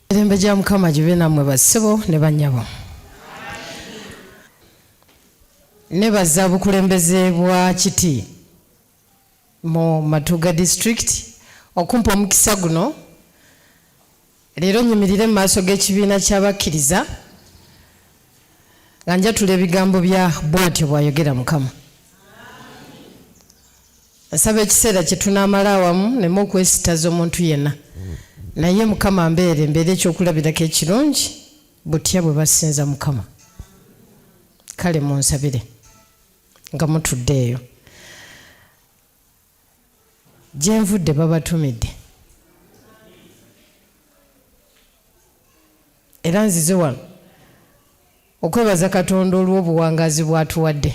Emirembe gya Mukama gibe nammwe bassebo ne bannyabo. Nebaza obukulembeze bwa Kiti mu Matuga District okumpa omukisa guno leero nyimirire mu maaso g'ekibiina ky'abakkiriza nga njatula ebigambo bya bw'atyo bw'ayogera Mukama. Nsaba ekiseera kye tunaamala awamu nneme okwesittaza omuntu yenna, naye Mukama ambeere, mbeere eky'okulabirako ekirungi butya bwe basinza Mukama. Kale munsabire nga mutudde eyo. Gye nvudde babatumidde. Era nzize wano okwebaza Katonda olw'obuwangaazi bw'atuwadde.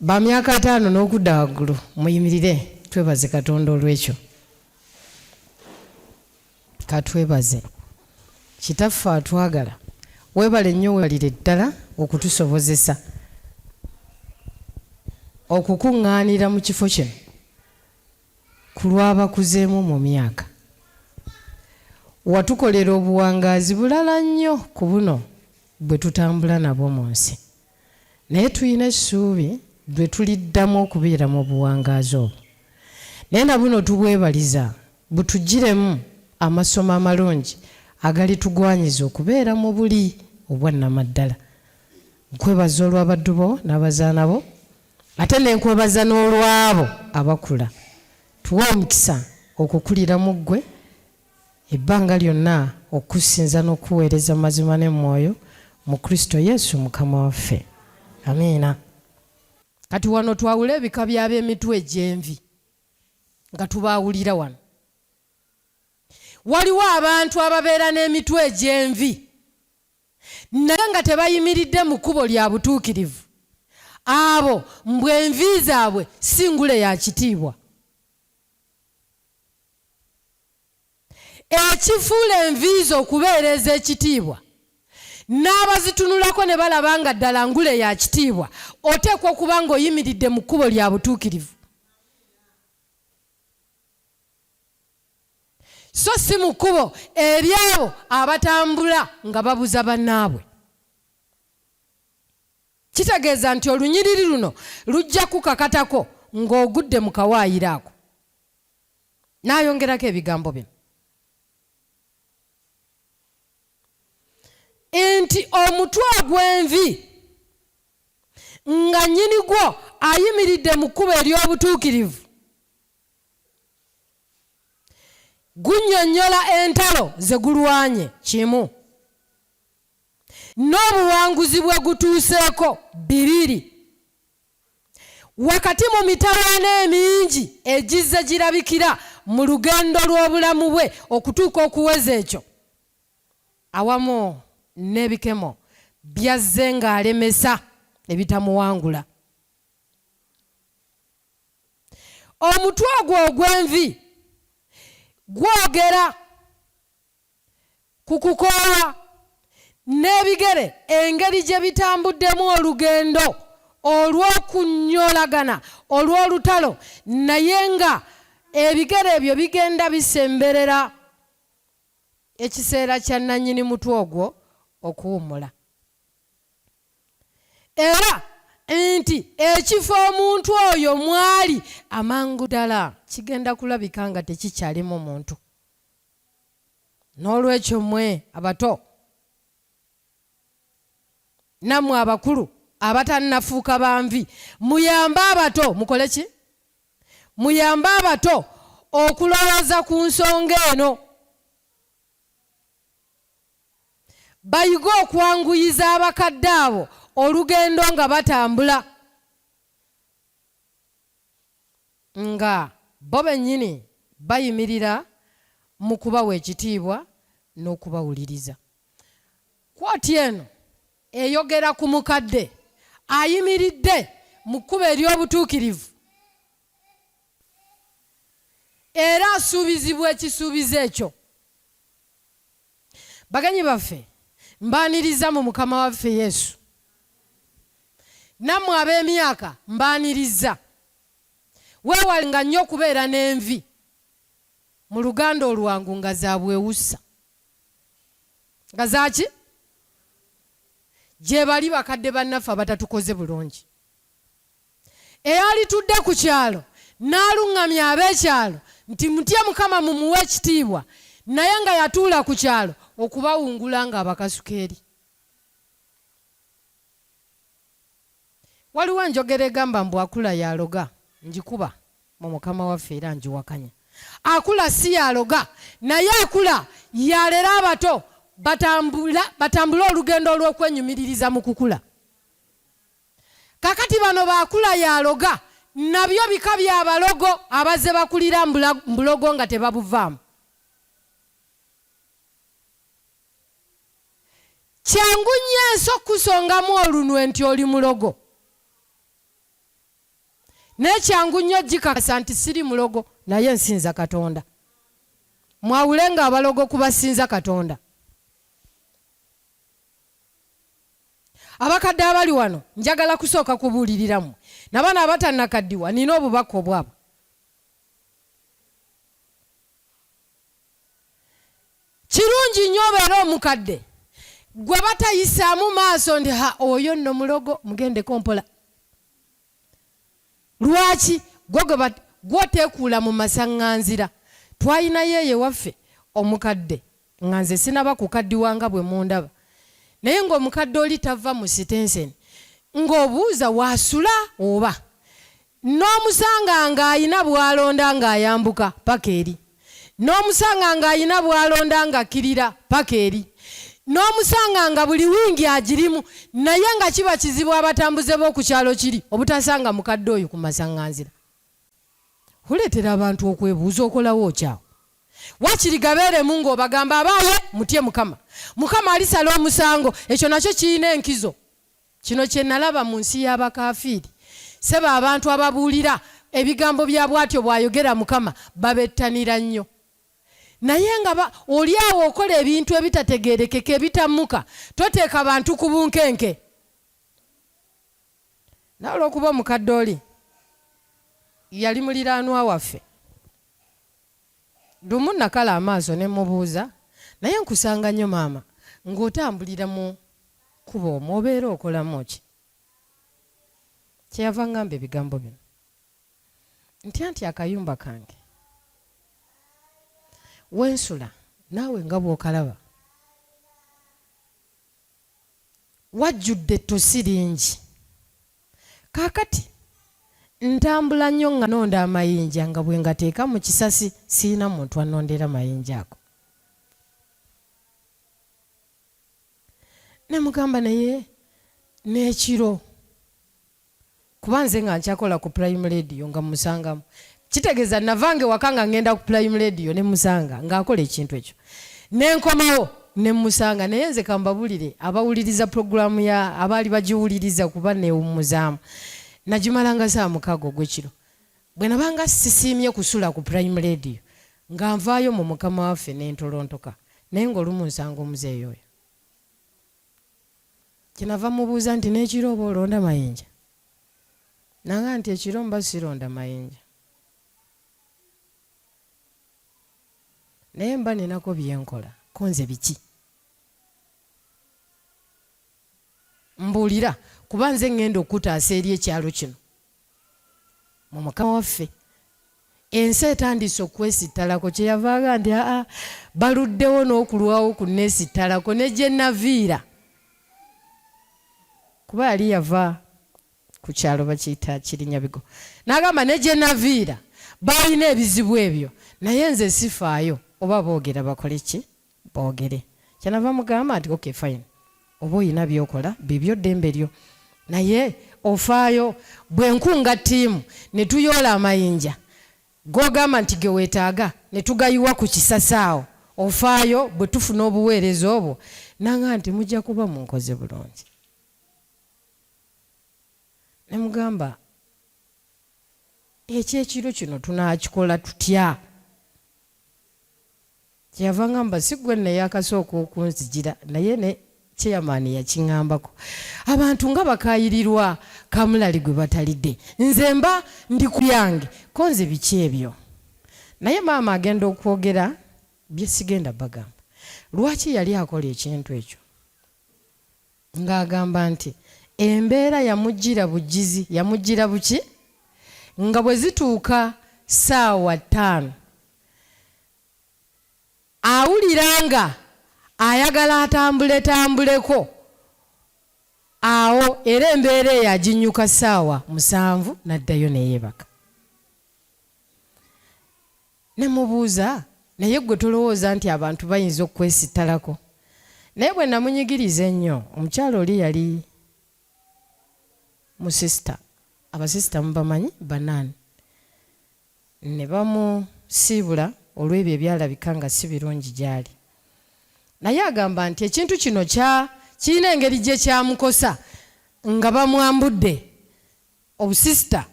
Ba myaka ataano n'okudda waggulu muyimirire twebaze Katonda olw'ekyo. Ka twebaze. Kitaffe atwagala, weebale nnyo weebalire ddala okutusobozesa okukuŋŋaanira mu kifo kino ku lw'abakuzeemu mu myaka. Watukolera obuwangaazi bulala nnyo ku buno bwe tutambula nabwo mu nsi. Naye tulina essuubi lwe tuliddamu okubeera mu buwangaazi obwo. Naye na buno tubwebaliza butuggyiremu amasomo amalungi agalitugwanyiza okubeera mu buli obwa nnamaddala. Nkwebaza olw'abaddu bo n'abazaana bo, ate ne nkwebaza n'olw'abo abakula. Tuwe omukisa okukulira mu ggwe Ebbanga lyonna okukusinza n'okukuweereza mu mazima ne mu mwoyo, mu Kristo Yesu Mukama waffe. Amiina. Kati wano twawule ebika by'ab'emitwe egy'envi nga tubaawulira wano. Waliwo abantu ababeera n'emitwe egy'envi naye nga tebayimiridde mu kkubo lya butuukirivu. Abo mbu envi zaabwe si ngule ya kitiibwa. Ekifuula envi zo okubeera ez'ekitiibwa, n'abazitunulako ne balaba nga ddala ngule ya kitiibwa, oteekwa okuba ng'oyimiridde mu kkubo lya butuukirivu, so si mu kkubo ery'abo abatambula nga babuza bannaabwe. Kitegeeza nti olunyiriri luno lujja kukakatako ng'ogudde mu kawaayiro ako. N'ayongerako ebigambo bino nti omutwe ogw'envi nga nnyini gwo ayimiridde mu kkubo ery'obutuukirivu gunnyonnyola entalo ze gulwanye kimu n'obuwanguzi bwe gutuuseeko bibiri Wakati mu mitawaana emingi egizze girabikira mu lugendo lw'obulamu bwe okutuuka okuweza ekyo, awamu n'ebikemo by'azze ng'alemesa ne bitamuwangula. Omutwe ogwo ogw'envi gwogera ku kukoowa n'ebigere engeri gye bitambuddemu olugendo olw'okunyoolagana olw'olutalo naye nga ebigere ebyo bigenda bisemberera ekiseera kya nnannyini mutwe ogwo okuwummula. Era nti ekifo omuntu oyo mw'ali amangu ddala kigenda kulabika nga tekikyalimu muntu. N'olwekyo mmwe abato, nammwe abakulu abatannafuuka ba nvi, muyambe abato, mukole ki? Muyambe abato okulowooza ku nsonga eno, bayige okwanguyiza abakadde abo olugendo nga batambula. Nga bo bennyini bayimirira mu kubawa ekitiibwa n'okubawuliriza. Kwoti eno eyogera ku mukadde ayimiridde mu kkubo ery'obutuukirivu era asuubizibwa ekisuubizo ekyo. Bagenyi baffe, mbaaniriza mu Mukama waffe Yesu. Nammwe ab'emyaka mbaanirizza. Weewalenga nnyo okubeera n'envi. Mu Luganda olwangu nga za bwewussa. Nga zaaki? Gyebali bakadde bannaffe abatatukoze bulungi. Eyalitudde ku kyalo n'aluŋŋamya ab'ekyalo nti mutye Mukama mumuwe ekitiibwa naye nga yatuula ku kyalo okubawungula ng'abakasuka eri. Waliwo enjogera egamba mbu akula y'aloga, ngikuba mu Mukama waffe era ngiwakanya. Akula si y'aloga naye akula y'alera abato batambule olugendo olw'okwenyumiririza mu kukula. Kakati bano ba akula y'aloga nabyo bika bya balogo abazze bakulira mu bulogo nga tebabuvaamu. Kyangu nnyo ensi okukusongamu olunwe nti oli mulogo. Naye kyangu nnyo okugikakasa nti siri mulogo naye nsinza Katonda. Mwawulenga abalogo ku basinza Katonda. Abakadde abali wano njagala kusooka kubuulirira mmwe. Na bano abatannakaddiwa nnina obubaka obwabwe. Kirungi nnyo obeere omukadde gwe batayisaamu maaso nti ha oyo nno mulogo mugendeko mpola. Lwaki gwe gwe gwoteekuula mu masaŋŋanzira? Twalinayo eyo ewaffe omukadde nga nze sinaba kukaddiwa nga bwe mundaba naye ng'omukadde oli tava mu sitenseni ng'obuuza w'asula oba N'omusanga ng'alina bw'alonda ng'ayambuka paka eri. N'omusanga ng'alina bw'alonda ng'akkirira paka eri. N'omusanga nga buli wiingi agirimu naye nga kiba kizibu abatambuze b'oku kyalo kiri obutasanga mukadde oyo ku masaŋŋanzira. Oleetera abantu okwebuuza okolawo ki awo? Waakiri gabeeremu ng'obagamba abaaye mutye Mukama. Mukama alisala omusango. Ekyo nakyo kirina enkizo. Kino kye nalaba mu nsi y'abakaafiiri, ssebo, abantu ababuulira ebigambo bya bw'atyo bw'ayogera mukama babettanira nnyo. Naye nga ba, oli awo okola ebintu ebitategeerekeka, ebitammuka, toteeka bantu ku bunkenke. Naye olw'okuba omukadde oli yali muliraanwa waffe, Lumu nnakala amaaso ne mmubuuza, Naye nkusanga nnyo maama ng'otambulira mu kkubo omwo, obeera okolamu ki? Kye yava aŋŋamba ebigambo bino nti, Anti akayumba kange we nsula naawe nga bw'okalaba Wajjudde ettosi lingi. Kaakati, ntambula nnyo nga nonda amayinja nga bwe ngateeka mu kisasi, sirina muntu annondera mayinja ago. Ne mugamba, Naye n'ekiro. Kuba nze nga nkyakola ku Prime Radio nga mmusangamu. Kitegeeza navanga ewaka nga ngenda ku Prime Radio ne mmusanga ng'akola ekintu ekyo. Ne nkomawo ne mmusanga naye nze kambabulire abawuliriza pulogulaamu ya abaali bagiwuliriza kuba neewummuzaamu. Nagimalanga ssaawa mukaaga ogw'ekiro. Bwe nabanga sisiimye kusula ku Prime Radio nga nvaayo mu Mukama waffe ne ntolontoka naye ng'olumu nsanga omuzeeyi oyo. Kyenava mmubuuza nti, N'ekiro oba olonda mayinja? N'angamba nti, Ekiro mba sironda mayinja. Naye mba ninako bye nkola. Ko nze biki? Mbuulira, kuba nze ŋŋenda okukutaasa eri ekyalo kino. Mu Mukama waffe. Ensi etandise okukwesittalako, kye yava agamba nti, Aa, baluddewo n'okulwawo okunneesittalako, ne gye nnaviira. Kuba yali yava ku kyalo bakiyita Kirinyabigo. N'agamba, Ne gye nnaviira, baalina ebizibu ebyo, naye nze sifaayo oba boogera bakole ki, boogere. Kyenava mugamba nti, Okay, fine. Oba olina by'okola, bibyo, ddembe lyo. Naye ofaayo bwe nkunga ttiimu ne tuyoola amayinja g'ogamba nti ge weetaaga ne tugayiwa ku kisasi awo, ofaayo bwe tufuna obuweereza obwo? N'angamba nti, Mujja kuba munkoze bulungi. Ne mugamba, Eky'ekiro kino tunaakikola tutya? Kyeyava angamba si ggwe nno eyakasooka okunzijira naye ne chairman yakingambako. Abantu nga bakaayirirwa kamulali gwe batalidde. Nze mba ndi ku byange ko nze biki ebyo? Naye maama agenda okwogera bye sigenda bagamba. Lwaki yali akola ekintu ekyo? Ng'agamba nti embeera yamujjira bujjizi, yamujjira buki? Nga bwe zituuka ssaawa ttaano awulira nga ayagala atambuletambuleko awo era embeera eyo aginnyuka ssaawa musanvu n'addayo ne yeebaka. Ne mmubuuza, Naye ggwe tolowooza nti abantu bayinza okukwesittalako? Naye bwe nnamunyigiriza ennyo, omukyala oli yali musisita, abasisita mubamanyi, ba nun, ne bamusiibula olw'ebyo ebyalabika nga si birungi gy'ali. Naye agamba nti ekintu kino kya, kirina engeri gye kyamukosa nga bamwambudde obusisita.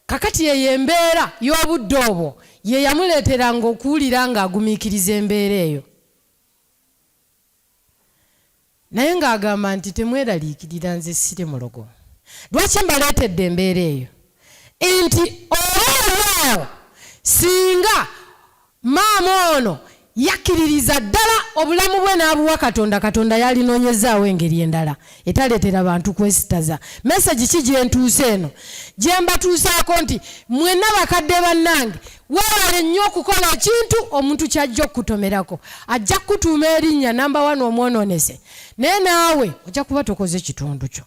Kakati eyo embeera y'obudde obwo ye yamuleeteranga okuwulira nga agumiikiriza embeera eyo. Naye ng'agamba nti, Temweraliikirira, nze siri mulogo. Lwaki mbaleetedde embeera eyo? Nti oba oli awo singa Maama ono yakkiririza ddala obulamu bwe n'abuwa Katonda, Katonda yalinoonyezzaawo engeri endala etaleetera bantu kwesittaza. Message ki gye ntuusa eno gye mbatuusaako nti mwenna bakadde bannange weewale nnyo okukola ekintu omuntu ky'ajja okukutomerako. Ajja kukutuuma erinnya number one omwonoonese naye naawe ojja kuba tokoze kitundu kyo.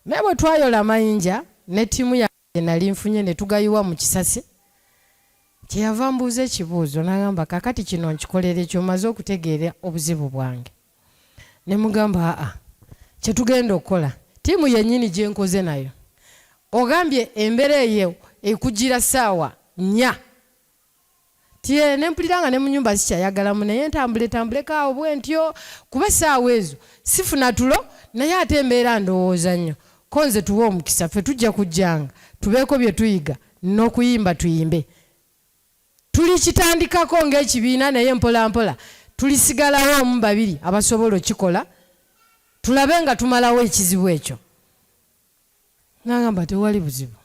Naye bwe twayola amayinja ne ttiimu yange gye nali nfunye ne tugayiwa mu kisasi, kye yava ambuuza ekibuuzo n'angamba kaakati kino nkikolere ki omaze okutegeera obuzibu bwange? Ne mugamba aa kye tugenda okukola ttiimu yennyini gye nkoze nayo ogambye embeera eyo ekujjira ssaawa nnya Tie ne mpulira nga ne mu nnyumba sikyayagalamu naye ntambuletambuleko awo bwentyo kuba essaawa ezo sifuna tulo naye ate mbeera ndowooza nnyo. Ko nze tuwe omukisa ffe tujja kujjanga tubeeko bye tuyiga n'okuyimba tuyimbe. Tulikitandikako ng'ekibiina naye mpolampola tulisigalawo omu babiri abasobola okukikola tulabe nga tumalawo ekizibu ekyo. N'angamba tewali buzibu.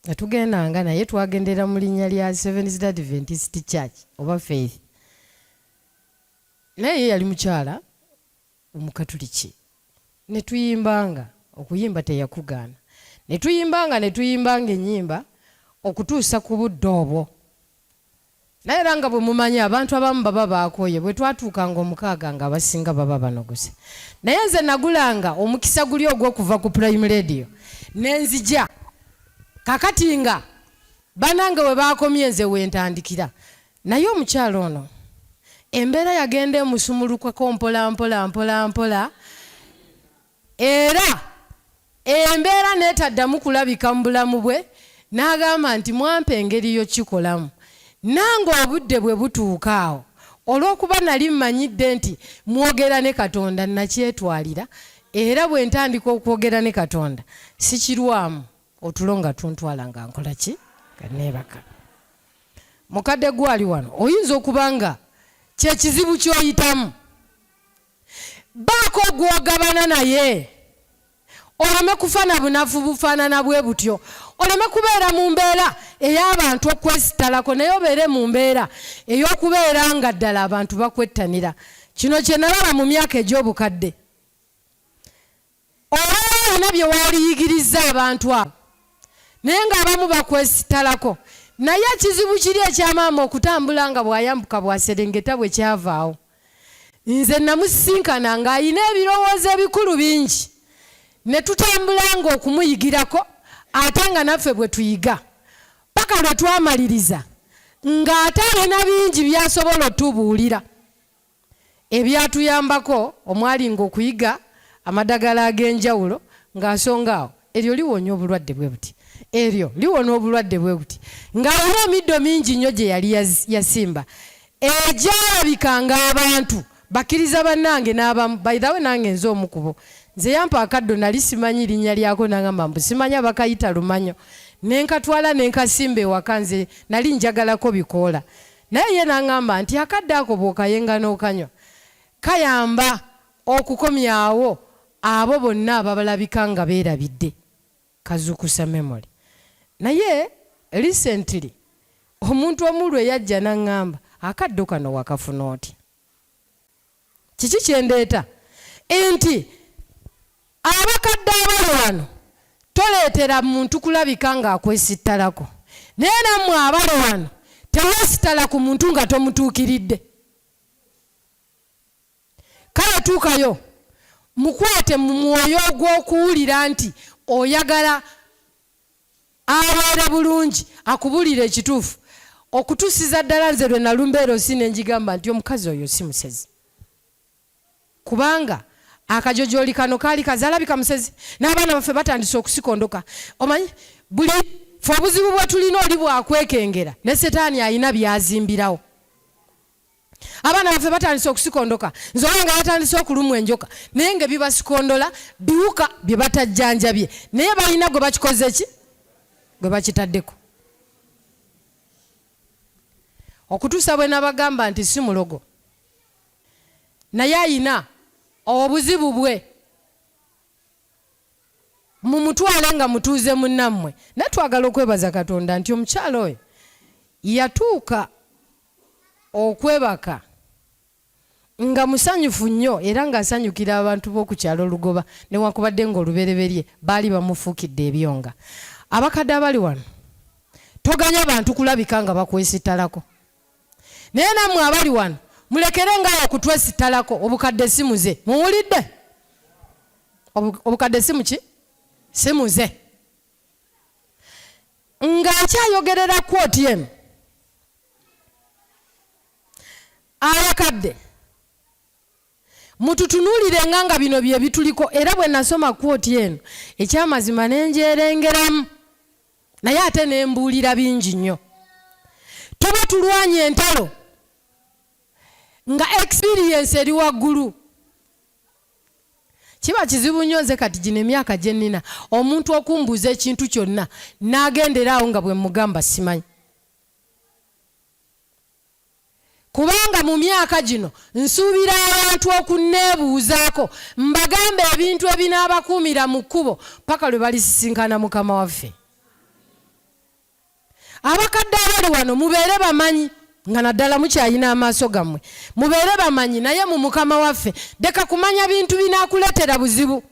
Nga tugendanga naye twagendera mu linnya lya Seventh Day Adventist Church oba Faith. Naye ye yali mukyala Omukatuliki. Ne tuyimbanga, okuyimba teyakugaana. Ne tuyimbanga ne tuyimbanga ennyimba okutuusa ku budde obwo. Naye era nga bwe mumanyi abantu abamu baba baakooye, bwe twatuukanga omukaaga nga abasinga baba banogose. Naye nze nagulanga omukisa guli ogw'okuva ku Prime Radio ne nzija. Kaakati nga banange we baakomye nze we ntandikira. Naye omukyala ono embeera yagenda emusumulukako mpola mpola mpola mpola era embeera n'etaddamu kulabika mu bulamu bwe n'agamba nti mwampa engeri y'okukikolamu nange obudde bwe butuuka awo olw'okuba nali mmanyidde nti mwogera ne Katonda nakyetwalira era bwe ntandika okwogera ne Katonda sikirwamu otulo nga tuntwala nga nkola ki nga neebaka. Mukadde gwe ali wano oyinza okuba nga kye kizibu ky'oyitamu. Baako gw'ogabana naye oleme kufa na bunafu bufaanana bwe butyo, oleme kubeera mu mbeera ey'abantu okwesittalako naye obeere mu mbeera ey'okubeera nga ddala abantu bakwettanira. Kino kye nalaba mu myaka egy'obukadde. Obeera olina bye waaliyigirizza abantu abo naye ng'abamu bakwesittalako. Naye ekizibu kiri ekya maama okutambula nga bw'ayambuka bw'aserengeta bwe kyavaawo, nze namusisinkana ng'alina ebirowoozo ebikulu bingi ne tutambula ng'okumuyigirako ate nga naffe bwe tuyiga paka lwe twamaliriza ng'ate alina bingi by'asobola otubuulira. Ebyatuyambako omwalinga okuyiga amadagala ag'enjawulo ng'asonga awo eryo liwonya obulwadde bwe buti, eryo liwona obulwadde bwe buti, ng'alina emiddo mingi nnyo gye yali yasimba egyalabika ng'abantu bakkiriza bannange n'abamu. By the way nange nze omu ku bo. Nze yampa akaddo nali simanyi linnya lyako n'angamba mbu simanya bakayita lumanyo ne nkatwala ne nkasimba ewaka nze nali njagalako bikoola. Naye ye n'aŋŋamba nti, Akaddo ako bw'okayenga n'okanywa, kayamba okukomyawo abo bonna ababalabika nga beerabidde. Kazuukusa memory. Naye recently, Omuntu omu lwe yajja n'aŋŋamba, akaddo kano wakafuna otya? Kiki kye ndeeta? Nti abakadde abali wano toleetera muntu kulabika ng'akwesittalako, naye nammwe abali wano teweesittala ku muntu nga tomutuukiridde. Kale tuukayo, mukwate mu mwoyo ogw'okuwulira nti oyagala abeere bulungi, akubuulire ekituufu. Okutuusiza ddala nze lwe nalumba erosi ne ngigamba nti omukazi oyo si musezi. Kubanga akajojooli kano kaali kaze, alabika musezi. N'abaana baffe batandise okusikondoka. Omanyi, buli ffe obuzibu bwe tulina oli bw'akwekengera, ne Setaani alina by'azimbirawo. Abaana baffe batandise okusikondoka. Nze owange yatandise okulumwa enjoka, naye nga ebibasikondola biwuka bye batajjanjabye, naye balina gwe bakikoze ki, gwe bakitaddeko. Okutuusa bwe nabagamba nti si mulogo, naye ayina obuzibu bwe. Mumutwale nga mutuuze munnammwe. Naye twagala okwebaza Katonda nti omukyala oyo yatuuka okwebaka nga musanyufu nnyo era ng'asanyukira abantu b'oku kyalo Lugoba newankubadde ng'olubereberye baali bamufuukidde ebyonga. Abakadde abali wano, toganya bantu kulabika nga bakwesittalako. Naye nammwe abali wano mulekere ngaawo okutwesittalako, obukadde si muze. Muwulidde? Obukadde si muki? Si muze. Nga nkyayogerera kwoti eno, abakadde mututunuulirenga nga bino bye bituliko. Era bwe nasoma kwoti eno, ekyamazima ne ngyerengeramu, naye ate ne mbuulira bingi nnyo. Tuba tulwanye entalo nga experience eri waggulu. Kiba kizibu nnyo nze kati gino emyaka gye nnina omuntu okumbuuza ekintu kyonna n'agendera awo nga bwe mmugamba simanyi. Kubanga mu myaka gino nsuubira abantu okunneebuuzaako mbagambe ebintu ebinaabakuumira mu kkubo paka lwe balisisinkana Mukama waffe. Abakadde abali wano mubeere bamanyi, nga naddala mukyalina amaaso gammwe, mubeere bamanyi naye mu Mukama waffe. Leka kumanya bintu binaakuleetera buzibu.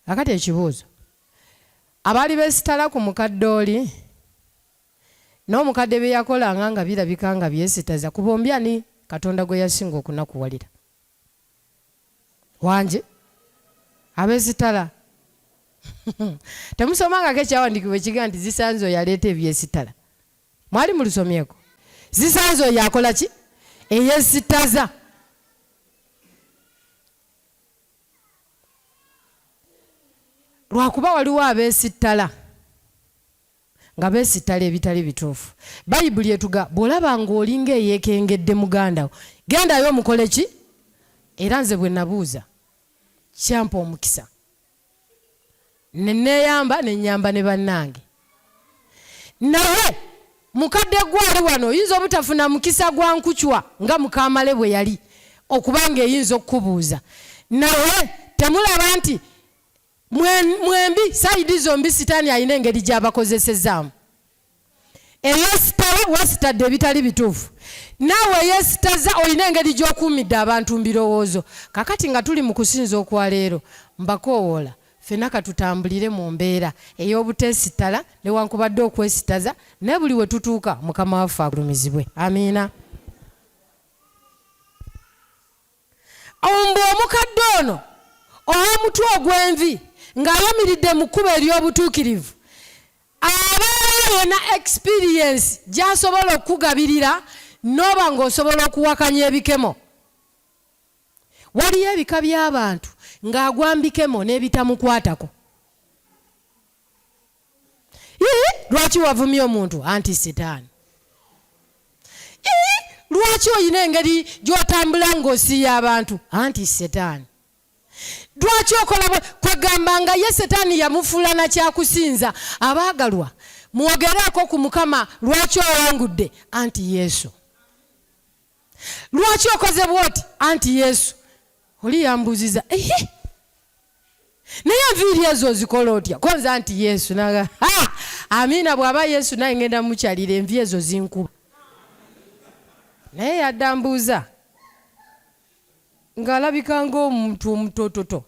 Akati ekibuuzo, abaali beesitala ku mukadde oli n'omukadde bye yakolanga nga birabika nga byesitaza, ku bombi ani Katonda gwe yasinga okunakuwalira? Wangi? Abeesitala. Temusomangako ekyawandiikibwa ekigamba nti zisanze oyo aleeta ebyesitala? Mwali mulusomyeko? Zisanze oyo akola ki? Eyesitaza. Lwakuba waliwo abeesittala nga beesittala ebitali bituufu. Bayibuli etuga bw'olaba ng'olinga eyeekengedde muganda wo, gendayo omukole ki? Era nze bwe nabuuza kyampa omukisa ne neeyamba ne nnyamba ne bannange. Naye mukadde gwe ali wano oyinza obutafuna mukisa gwa nkucwa nga Mukaamale bwe yali okuba ng'eyinza okukubuuza. Naye temulaba nti mwembi sayidi zombi sitaani alina engeri gy'abakozesezaamu. Eyeesitala weesitadde ebitali bituufu. Naawe eyeesitaza olina engeri gy'okuumidde abantu mu birowoozo. Kaakati nga tuli mu kusinza okwa leero, mbakoowoola ffenna ka tutambulire mu mbeera ey'obuteesittala newankubadde okwesittaza, naye buli we tutuuka Mukama waffe agulumizibwe. Amiina. Mbu omukadde ono ow'omutwe ogw'envi ng'ayimiridde mu kkubo ery'obutuukirivu abeera alina experience gy'asobola okukugabirira n'oba ng'osobola okuwakanya ebikemo. Waliyo ebika by'abantu ng'agwa mu bikemo n'ebitamukwatako. Ii, Lwaki wavumye omuntu? Anti sitaani. Ii, Lwaki olina engeri gy'otambula ng'osiiya abantu? Anti setaani. Lwaki okola bwe? Kwegamba nga ye setaani yamufuula na kyakusinza. Abaagalwa, mwogereeko ku Mukama, lwaki owangudde? Anti Yesu. Lwaki okoze bw'oti? Anti Yesu. Oli yambuuziza, ehe, naye enviiri ezo ozikola otya? Ko nze anti Yesu. Naga, ha! Amiina bw'aba Yesu naye ngenda mukyalira envi ezo zinkuba. Naye yadda mbuuza ng'alabika ng'omuntu omutototo.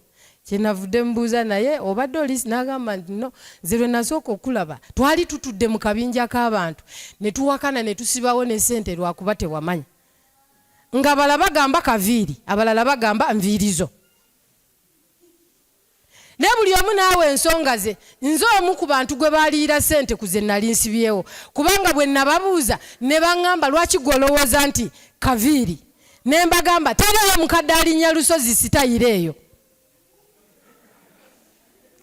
Kyenavudde mbuuza naye obadde oli n'agamba nti no nze lwe nasooka okulaba twali tutudde mu kabinja k'abantu ne tuwakana ne tusibawo ne ssente lwakuba tewamanya. Nga abalala bagamba kaviiri abalala bagamba nviiri zo. Naye buli omu n'awa ensonga ze. Nze omu ku bantu gwe baaliira ssente ku ze nnali nsibyewo kubanga bwe nnababuuza ne bang'amba lwaki ggwe olowooza nti kaviiri ne mbagamba teriiyo mukadde alinnya lusozi sitayiro eyo.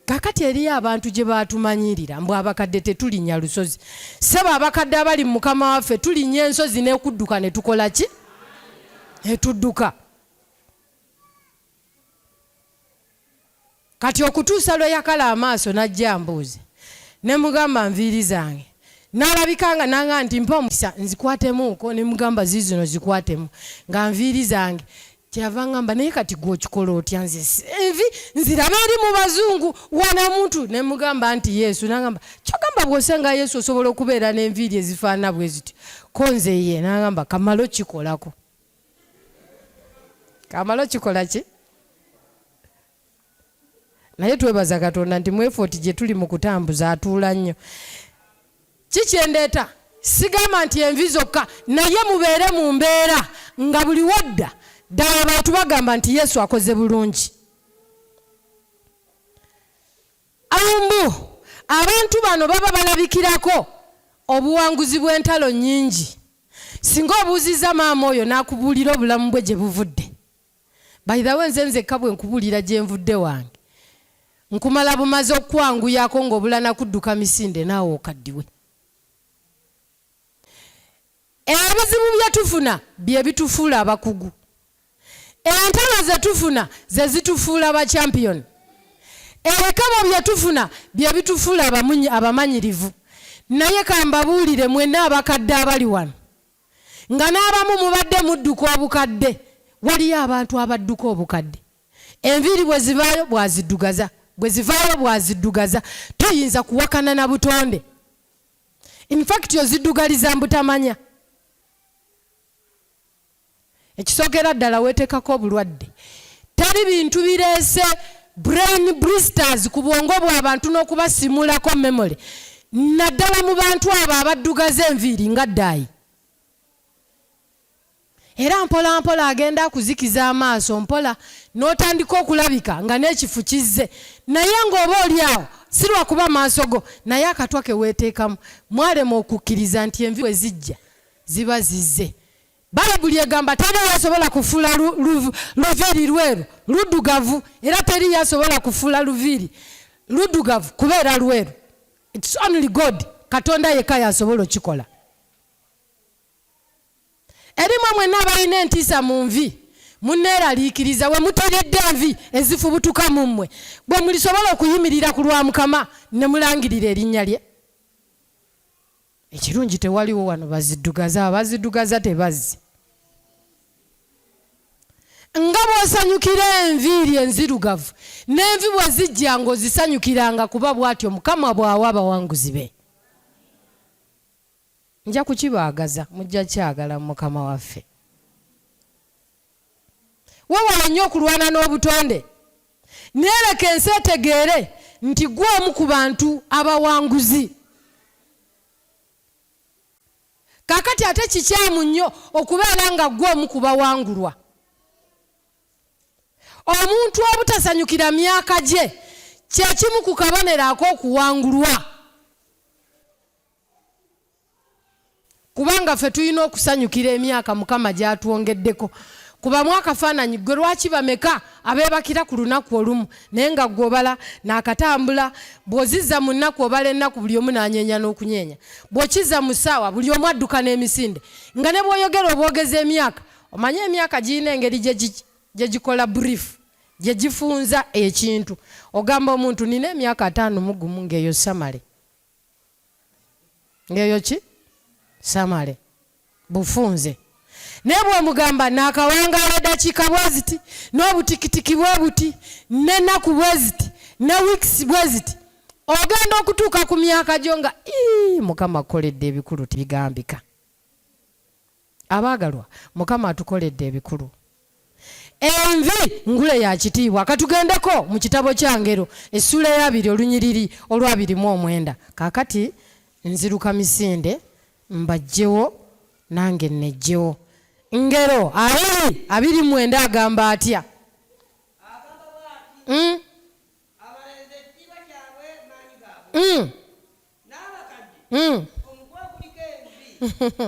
Kaakati eriyo abantu gye baatumanyirira mbu abakadde tetulinnya lusozi. Ssebo abakadde abali mu Mukama waffe tulinnya ensozi n'ekudduka ne tukola ki? Ne tudduka. Kati okutuusa lwe yakala amaaso n'ajja ambuuze ne mugamba nviiri zange n'alabika nga nanga nti mpa omukisa nzikwatemuuko ne mugamba ziizino zikwatemu nga nviiri zange kyeyava ngamba naye kati gwe okikola otya nze envi nziraba eri mu bazungu wana muntu ne mugamba nti Yesu nangamba kyogamba bw'osenga Yesu osobola okubeera n'enviiri ezifaanana bwe zityo ko nze ye nangamba kamalo kikolako kamalo kikola ki naye twebaza Katonda nti mu effort gye tuli mu kutambuza atuula nnyo. Ki kye ndeeta? Sigamba nti envi zokka, naye mubeere mu mbeera nga buli wodda ddala abantu bagamba nti Yesu akoze bulungi. Mbu abantu bano baba balabikirako obuwanguzi bw'entalo nnyingi. Singa obuuzizza maama oyo n'akubuulira obulamu bwe gye buvudde. By the way nze nzekka bwe nkubuulira gye nvudde wange nkumala bumaze okukwanguyako ng'obula na kudduka misinde naawe okaddiwe. Ebizibu bye tufuna bye bitufuula abakugu. Entalo ze tufuna ze zitufuula ba champion. Ebikemo bye tufuna bye bitufuula abamanyirivu. Naye kambabuulire mwenna abakadde abali wano nga n'abamu mubadde mudduka obukadde. Waliyo abantu abadduka obukadde. Enviiri bwe zivaayo bw'aziddugaza, bwe zivaayo bw'aziddugaza. Toyinza kuwakana na butonde. In fact oziddugaliza mbutamanya. Ekisookera ddala weeteekako obulwadde. Teri bintu bireese brain blisters ku bwongo bw'abantu n'okubasimulako memory naddala mu bantu abo abaddugaza enviiri nga ddaayi. Era mpola mpola agenda akuzikiza amaaso mpola n'otandika okulabika nga n'ekifu kizze naye ng'oba oli awo si lwakuba maaso go naye akatwa ke weeteekamu. Mwalema okukkiriza nti envi bwe zijja ziba zizze. Bayibuli egamba teriiyo asobola kufuula luviiri lweru luddugavu era teriiyo asobola kufuula luviiri luddugavu kubeera lweru. It's only God, Katonda yekka y'asobola okikola. Eri mwe mwenna abalina entiisa mu nvi, munneeraliikiriza we muteredde envi ezifubutuka mu mmwe, bwe mulisobola okuyimirira ku lwa Mukama ne mulangirira erinnya lye. Ekirungi tewaliwo wano baziddugaza, abaziddugaza tebazze. Nga bw'osanyukira enviiri enzirugavu, n'envi bwe zijjanga ozisanyukiranga, kuba bw'atyo Mukama bw'awa abawanguzi be. Nja kukibaagaza, mujja kyagala mu Mukama waffe. Weewale nnyo okulwana n'obutonde, naye leka ensi etegeere nti ggwe omu ku bantu abawanguzi. Kaakati ate kikyamu nnyo okubeera nga ggwe omu ku bawangulwa. Omuntu obutasanyukira myaka gye kye kimu ku kabonero ak'okuwangulwa. Kubanga ffe tulina okusanyukira emyaka Mukama gy'atwongeddeko. Kubamu akafaananyi ggwe lwaki bameka abeebakira ku lunaku olumu naye nga ggwe obala naakatambula, bw'ozizza mu nnaku obala ennaku buli omu n'anyeenya n'okunyeenya, bw'okizza mu ssaawa buli omu adduka n'emisinde nga ne bw'oyogera obwogeza emyaka. Omanyi emyaka girina engeri gye gikola brief, gye gifunza ekintu. Ogamba omuntu nina emyaka 51 ng'eyo samale. Ng'eyo ki? Samale. Bufunze. Naye bw'omugamba naakawangaala eddakiika bwe ziti, n'obutikitiki bwe buti, n'ennaku bwe ziti, ne weeks bwe ziti, Ogenda okutuuka ku myaka gyo nga ii Mukama akukoledde ebikulu tebigambika. Abaagalwa, Mukama atukoledde ebikulu. Envi ngule ya kitiibwa. Katugendeko mu kitabo kya Ngero essuula ey'abiri olunyiriri olw'abiri mu omwenda. Kaakati nziruka misinde mbaggyewo nange nneggyewo. Ngero abiri 29 agamba atya? Agamba bw'ati, Abalenzi ekitiibwa kyabwe maanyi gaabwe, n'abakadde omutwe oguliko envi bwe bulungi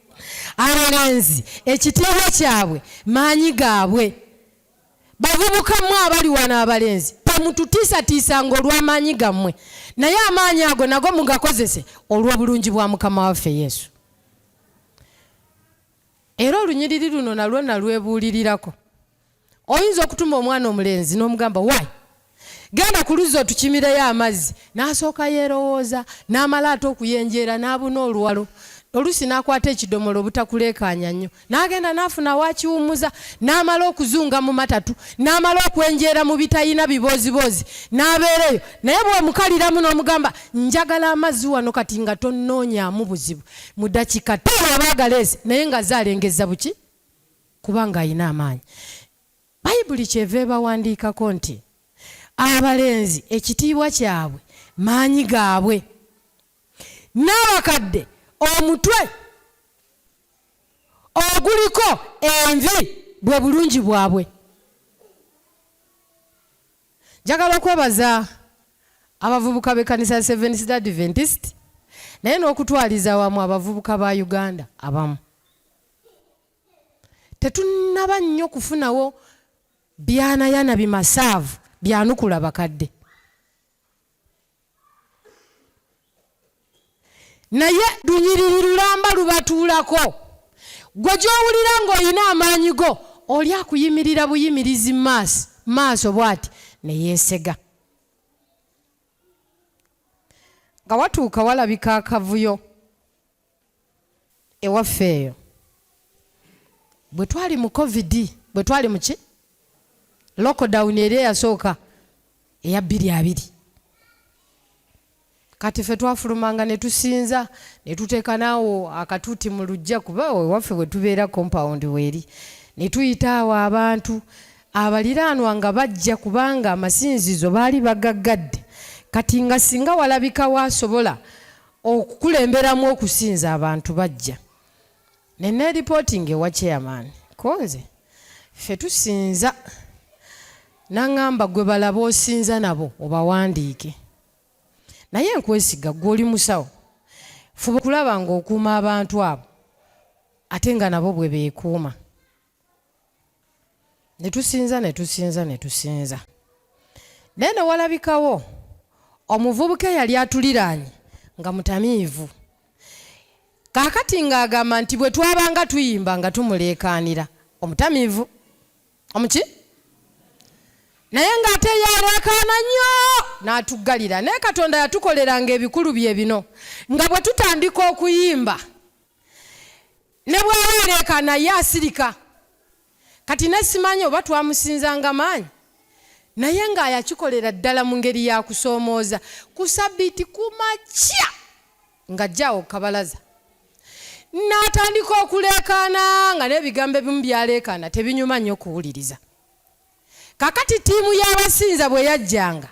bwabwe. Abalenzi ekitiibwa kyabwe maanyi gaabwe. Bavubuka mmwe abali wano abalenzi, temututiisatiisanga olw'amaanyi gammwe, naye amaanyi ago nago mugakozese olw'obulungi bwa Mukama waffe Yesu. Era olunyiriri luno nalwo nalwebuulirirako. Oyinza okutuma omwana omulenzi n'omugamba, Why? Genda ku luzzi otukimireyo amazzi. N'asooka yeerowooza, n'amala ate okuyenjeera n'abuna oluwalo. Oluusi n'akwata ekidomola obutakuleekaanya nnyo. N'agenda n'afuna w'akiwummuza, n'amala okuzunga mu matatu, n'amala okwenjeera mu bitayina bibooziboozi, n'abeera eyo. Naye bw'omukaliramu n'omugamba, Njagala amazzi wano kati nga tonnoonyaamu buzibu, mu ddakiika ttaano aba agaleese, naye nga azze alengezza buki? Kubanga alina amaanyi. Bayibuli ky'eva ebawandiikako nti, Abalenzi ekitiibwa kyabwe maanyi gaabwe, n'abakadde omutwe oguliko envi bwe bulungi bwabwe. Njagala okwebaza abavubuka b'ekkanisa ya Seventh Day Adventist naye n'okutwaliza awamu abavubuka ba Uganda abamu. Tetunnaba nnyo kufunawo byanayana bimasaavu byanukula bakadde. Naye lunyiriri lulamba lubatuulako. Ggwe gy'owulira ng'olina amaanyi go, oli akuyimirira buyimirizi maaso maaso bw'ati ne yeesega. Nga watuuka walabika akavuyo. Ewaffe eyo bwe twali mu covid, bwe twali mu ki lockdown eri eyasooka eya bbiri abiri, kati ffe twafulumanga ne tusinza ne tuteeka naawo akatuuti mu luggya, kuba ewaffe we tubeera compound weeri, ne tuyita awo abantu abaliraanwa nga bajja, kubanga amasinzizo baali bagaggadde. Kati nga singa walabikawo asobola okukulemberamu okusinza abantu bajja. Ne neeripotinga ewa chairman ko nze ffe tusinza nangamba gwe bala b'osinza nabo obawandiike. Naye nkwesiga gwe oli musawo fuba okulaba ng'okuuma abantu abo ate nga nabo bwe beekuuma. Ne tusinza ne tusinza ne tusinza. Naye ne walabikawo omuvubuka eyali atuliraanye nga mutamiivu. Kaakati ng'agamba nti bwe twabanga tuyimba nga tumuleekaanira. Omutamiivu. Omuki? Naye ng'ate ye aleekaana nnyo n'atuggalira. Naye Katonda yatukoleranga ebikulu bye bino, nga bwe tutandika okuyimba, Ne bw'aba aleekaana ye asirika. Kati ne simanyi oba twamusinzanga maanyi, naye nga yakikolera ddala mu ngeri ya kusoomooza. Ku Ssabbiiti ku makya, ng'ajja awo ku kabalaza, n'atandika okuleekaana, nga n'ebigambo ebimu by'aleekaana tebinyuma nnyo kuwuliriza. Kaakati ttiimu y'abasinza bwe yajjanga,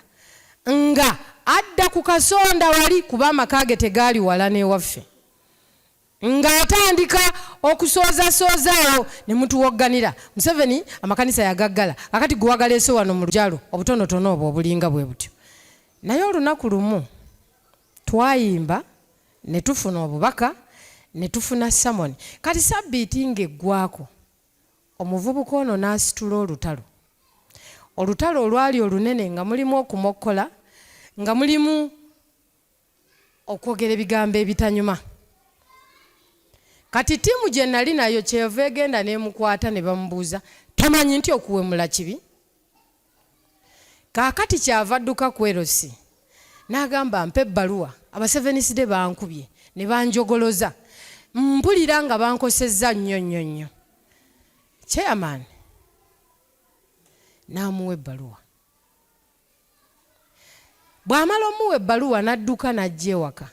nga adda ku kasonda wali, kuba amaka ge tegaali wala n'ewaffe. Ng'atandika okusoozasooza awo ne mutuwogganira. Museveni amakanisa yagaggala, kaakati ggwe wagaleese wano mu luggya lwo obutonotono obwo obulinga bwe butyo. Naye olunaku lumu twayimba ne tufuna obubaka, ne tufuna samoni. Kati ssabbiiti ng'eggwaako, omuvubuka ono n'asitula olutalo. Olutalo olwali olunene nga mulimu okumokkola, nga mulimu okwogera ebigambo ebitanyuma. Kati ttiimu gye nali nayo ky'eva egenda n'emukwata ne bamubuuza, Tomanyi nti okuwemula kibi? Kaakati ky'ava adduka ku LC n'agamba, Mpa ebbaluwa, Abaseveniside bankubye ne banjogoloza. Mpulira nga bankosezza nnyo nnyo nnyo. Chairman n'amuwa ebbaluwa. Bw'amala omuwa ebbaluwa n'adduka n'ajja ewaka.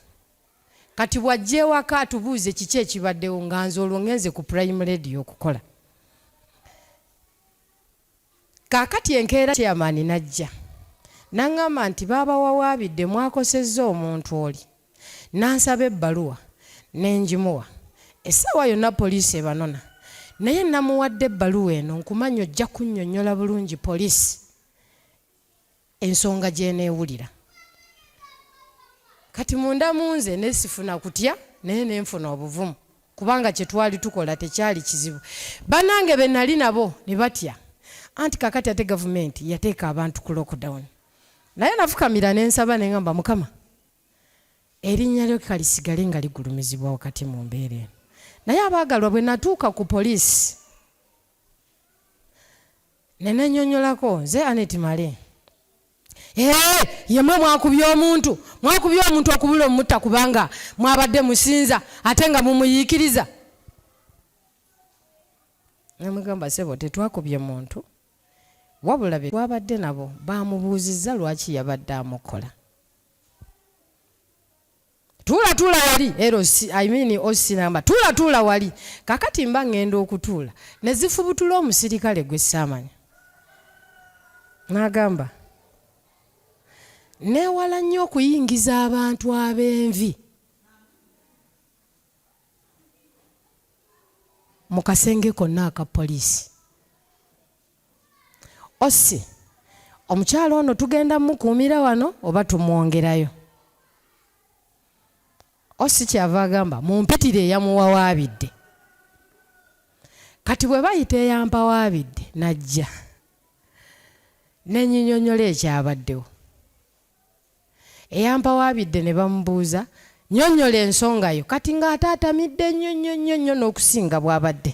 Kati bw'ajja ewaka atubuuze kiki ekibaddewo nga nze olwo ngenze ku Prime Radio okukola. Kaakati enkeera chairman n'ajja n'aŋŋamba nti baabawawaabidde mwakosezza omuntu oli. N'ansaba ebbaluwa ne ngimuwa. Essaawa yonna poliisi ebanona. Naye namuwadde ebbaluwa eno nkumanyi ojja kunnyonnyola bulungi poliisi ensonga gy'eneewulira. Kati munda mu nze ne sifuna kutya naye ne nfuna obuvumu kubanga kye twali tukola tekyali kizibu. Bannange be nali nabo ne batya anti kaakati ate gavumenti yateeka abantu ku lockdown. Naye nafukamira ne nsaba ne ngamba Mukama erinnya lyo kalisigale nga ligulumizibwa wakati mu mbeera eno. Naye abaagalwa bwe natuuka ku poliisi Ne nennyonnyolako, nze Annet Male. Eeh, yemwe mwakubye omuntu, mwakubye omuntu okubula omutta kubanga mwabadde musinza ate nga mumuyiikiriza. Namugamba, ssebo tetwakubye muntu wabula be twabadde nabo baamubuuzizza lwaki yabadde amukola. Tuula tuula wali LC I mean OC namba tuula tuula wali kakati mba ngenda okutuula ne zifubutula omusirikale gwe saamanya n'agamba neewala nnyo okuyingiza abantu ab'envi mu kasenge konna aka poliisi. Ossi, omukyala ono tugenda mukuumira wano oba tumwongerayo? Ossi kyava agamba mumpitire eyamuwawaabidde. Kati bwe bayita eyampawaabidde n'ajja ne nyinyonnyola ekyabaddewo. Eyampawaabidde ne bamubuuza, Nnyonnyola ensonga yo. Kati ng'ate atamidde nnyo nnyo nnyo nnyo n'okusinga bw'abadde.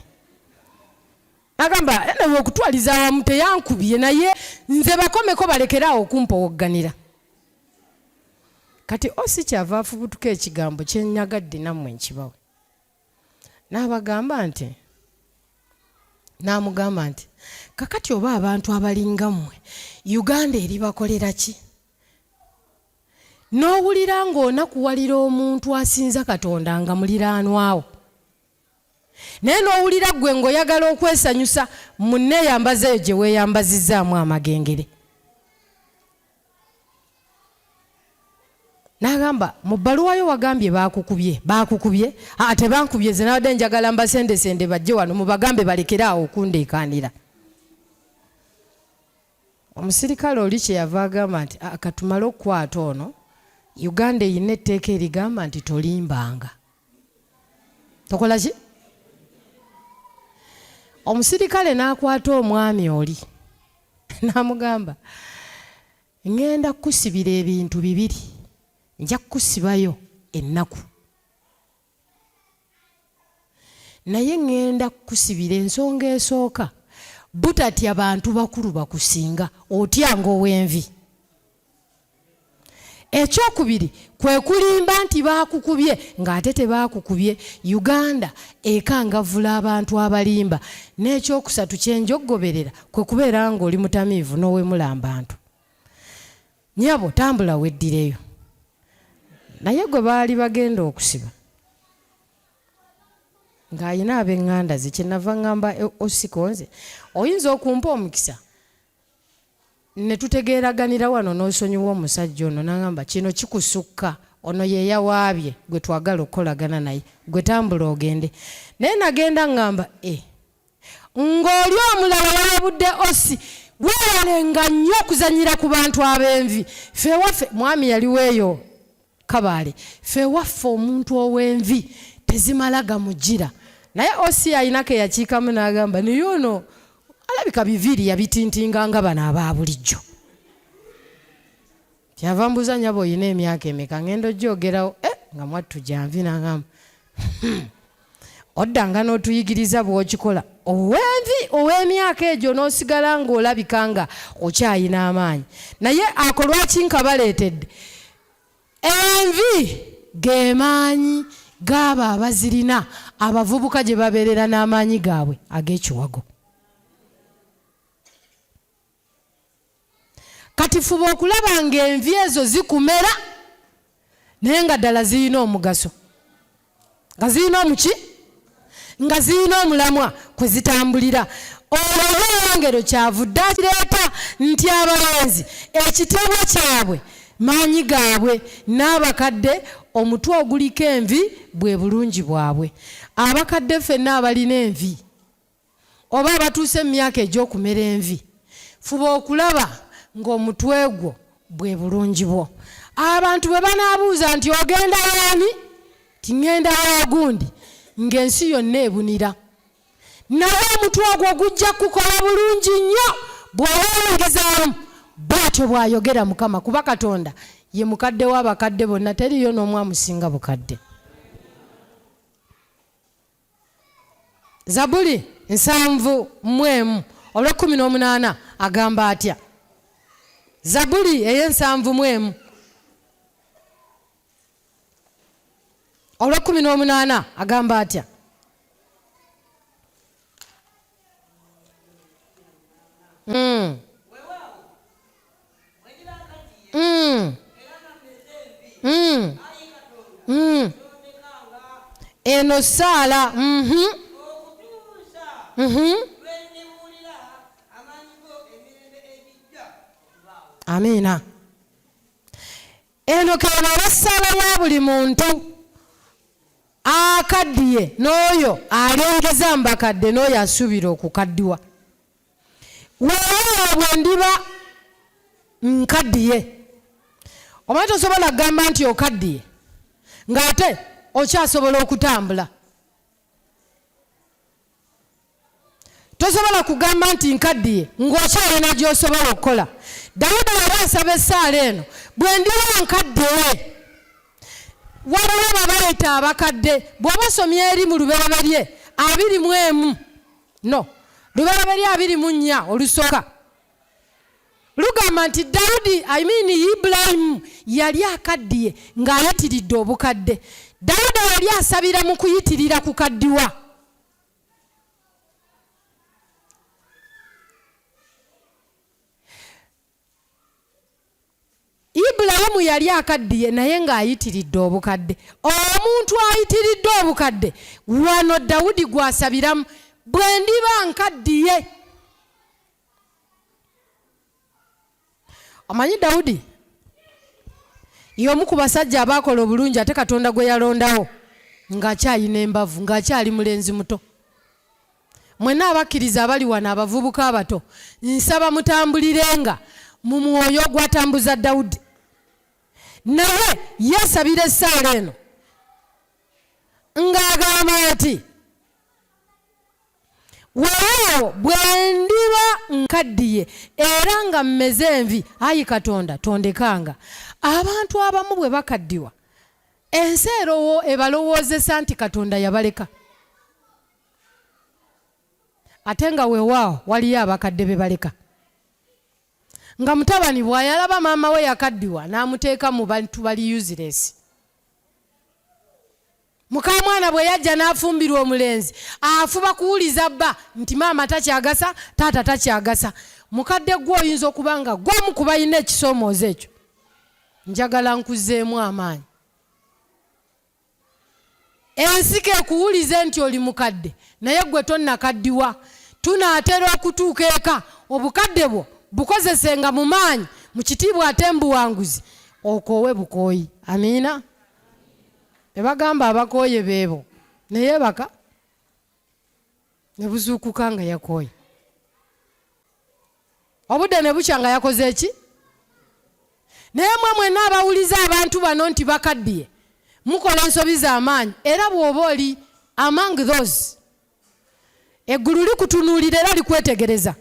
N'agamba, Anyway, okutwaliza awamu teyankubye, naye nze bakomeko balekere awo okumpowogganira. Kati OC ky'ava afubutuka ekigambo kye nnyagadde nammwe nkibawe. N'abagamba nti, n'amugamba nti, Kakati oba abantu abalinga mmwe Uganda eribakolera ki? N'owulira ng'onakuwalira omuntu asinza Katonda nga muliraanwa wo. Naye n'owulira ggwe ng'oyagala okwesanyusa mu nneeyambaza eyo gye weeyambazizzaamu amagengere. N'agamba, Mu bbaluwa yo wagambye baakukubye. Baakukubye? Aa, tebankubye, nze nabadde njagala mbasendesende bajje wano mubagambe balekere awo okundeekaanira. Omusirikale oli kye yava agamba nti, Aa, ka tumale okukwata ono, Uganda erina etteeka erigamba nti tolimbanga. Tokola ki? Omusirikale n'akwata omwami oli n'amugamba, Ŋŋenda kukusibira ebintu bibiri. Nja kukusibayo ennaku. Naye ŋŋenda kukusibira ensonga esooka, butatya bantu bakulu bakusinga, otyanga ow'envi. Ekyokubiri kwe kulimba nti baakukubye ng'ate tebaakukubye. Uganda ekangavvula abantu abalimba. N'ekyokusatu kye nja okugoberera kwe kubeera ng'oli mutamiivu n'owemula ambantu. Nnyabo tambula weddireyo. Naye gwe baali bagenda okusiba ng'alina ab'eŋŋanda ze kye nava ŋŋamba Osiko nze oyinza okumpa omukisa Ne tutegeeraganira wano n'osonyiwa omusajja ono n'angamba kino kikusukka ono ye yawaabye gwe twagala okukolagana naye gwe tambula ogende naye nagenda ngamba e ng'oli omulala yalabudde osi weewalenga nnyo okuzannyira ku bantu ab'envi ffe ewaffe mwami yaliwo eyo Kabaale ffe ewaffe omuntu ow'envi tezimala gamujjira naye OC alina ke yakiikamu n'agamba naye ono alabika biviiri yabitintinga nga bano aba bulijjo. Kyava mbuuza nyabo olina emyaka emeka ngenda ogyogerawo eh, nga mwattu gyanvi n'agamba oddanga n'otuyigiriza bw'okikola ow'envi ow'emyaka egyo n'osigala ng'olabika nga okyayina amaanyi naye ako lwaki nkabaleetedde Envi ge maanyi g'abo abazirina, abavubuka gye babeerera n'amaanyi gaabwe ag'ekiwago. Kati fuba okulaba ng'envi ezo zikumera naye nga ddala zirina omugaso, nga zirina omuki, nga zirina omulamwa kwe zitambulira. Olwo olw'engero kyavudde akireeta nti abalenzi ekitiibwa kyabwe maanyi gaabwe, n'abakadde omutwe oguliko envi bwe bulungi bwabwe. Abakadde ffenna abalina envi oba abatuuse mu myaka egy'okumera envi, fuba okulaba ng'omutwe gwo bwe bulungi bwo. Abantu bwe banaabuuza nti ogenda waani, ti ŋŋenda wa gundi, ng'ensi yonna ebunira. Naye omutwe ogwo gujja kukola bulungi nnyo bw'oba oyingizaamu. Bw'atyo bw'ayogera Mukama, kuba Katonda ye mukadde w'abakadde bonna, teriiyo n'omu amusinga bukadde. Zabuli 71 olw'e18 agamba atya? Zabuli ey'e71 olw'e18 agamba atya? Eno saala. Amiina. Eno kenaaba ssaala ya buli muntu akaddiye n'oyo alengeza mbakadde n'oyo asuubira okukaddiwa. Weewaawo bwe ndiba nkaddiye. Omanyi tosobola kugamba nti okaddiye ng'ate okyasobola okutambula. Tosobola kugamba nti nkaddiye ng'okyalina gy'osobola okukola. Dawudi yali asaba essaala eno, bwe ndiba nkaddiye. Waliwo babayita abakadde, bw'oba osomye eri mu Lubereberye 21, no Lubereberye 24 olusooka, lugamba nti Dawudi, I mean Ibulayimu yali akaddiye ng'ayitiridde obukadde. Dawudi yali asabira mu kuyitirira kukaddiwa. Ibulayimu yali akaddiye naye ng'ayitiridde obukadde. Omuntu ayitiridde obukadde wano Dawudi gw'asabiramu, bwe ndiba nkaddiye. Omanyi Dawudi y'omu ku basajja abaakola obulungi ate Katonda gwe yalondawo ng'akyalina embavu, ng'akyali mulenzi muto. Mwenna abakkiriza abali wano abavubuka abato, nsaba mutambulirenga mu mwoyo ogwatambuza Dawudi. Naye yeesabira essaala eno ng'agamba nti weewaawo bwe ndiba nkaddiye era nga mmeze envi, ayi Katonda tondekanga. Abantu abamu bwe bakaddiwa, ensi erowo ebalowoozesa nti Katonda yabaleka, ate nga weewaawo waliyo abakadde be baleka. Nga mutabani bw'ayalaba maama we yakaddiwa n'amuteeka mu bantu bali useless. Mukamwana bwe yajja n'afumbirwa omulenzi, afuba kuwuliza bba nti maama takyagasa, taata takyagasa. Mukadde gwe oyinza okuba nga gw'omu ku balina ekisoomoozo ekyo. Njagala nkuzeemu amaanyi. Ensi k'ekuwulize nti oli mukadde, naye ggwe tonnakaddiwa. Tunaatera okutuuka eka, obukadde bwo bukozesenga mu maanyi, mu kitiibwa ate mu buwanguzi, okoowe bukooyi. Amiina. Be bagamba abakooye beebo, ne yeebaka ne buzuukuka nga yakooye. Obudde ne bukya nga yakoze ki? Naye mwe mwenna abawuliza abantu bano nti bakaddiye, mukola ensobi z'amaanyi, era bw'oba oli among those, eggulu likutunuulira era likwetegereza.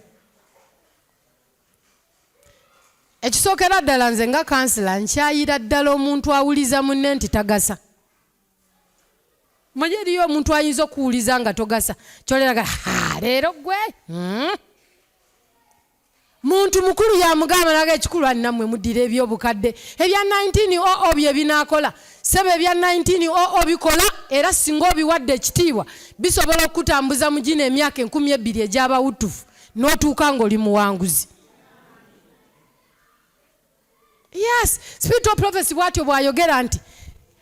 Ekisookera ddala nze nga kansila nkyayira ddala omuntu awuliza munne nti tagasa. Manye eriyo omuntu ayinza okuwuliza nga togasa, kyoleraga ha leero gwe. Muntu mukulu yamugamba naga ekikulu ani nammwe muddira eby'obukadde ebya 1900 bye binaakola. Ssebo ebya 1900 bikola, era singa obiwadde ekitiibwa bisobola okukutambuza mu gino emyaka 2000 egy'abawutufu n'otuuka ng'oli muwanguzi. Yes, spirit of prophecy bw'atyo bw'ayogera nti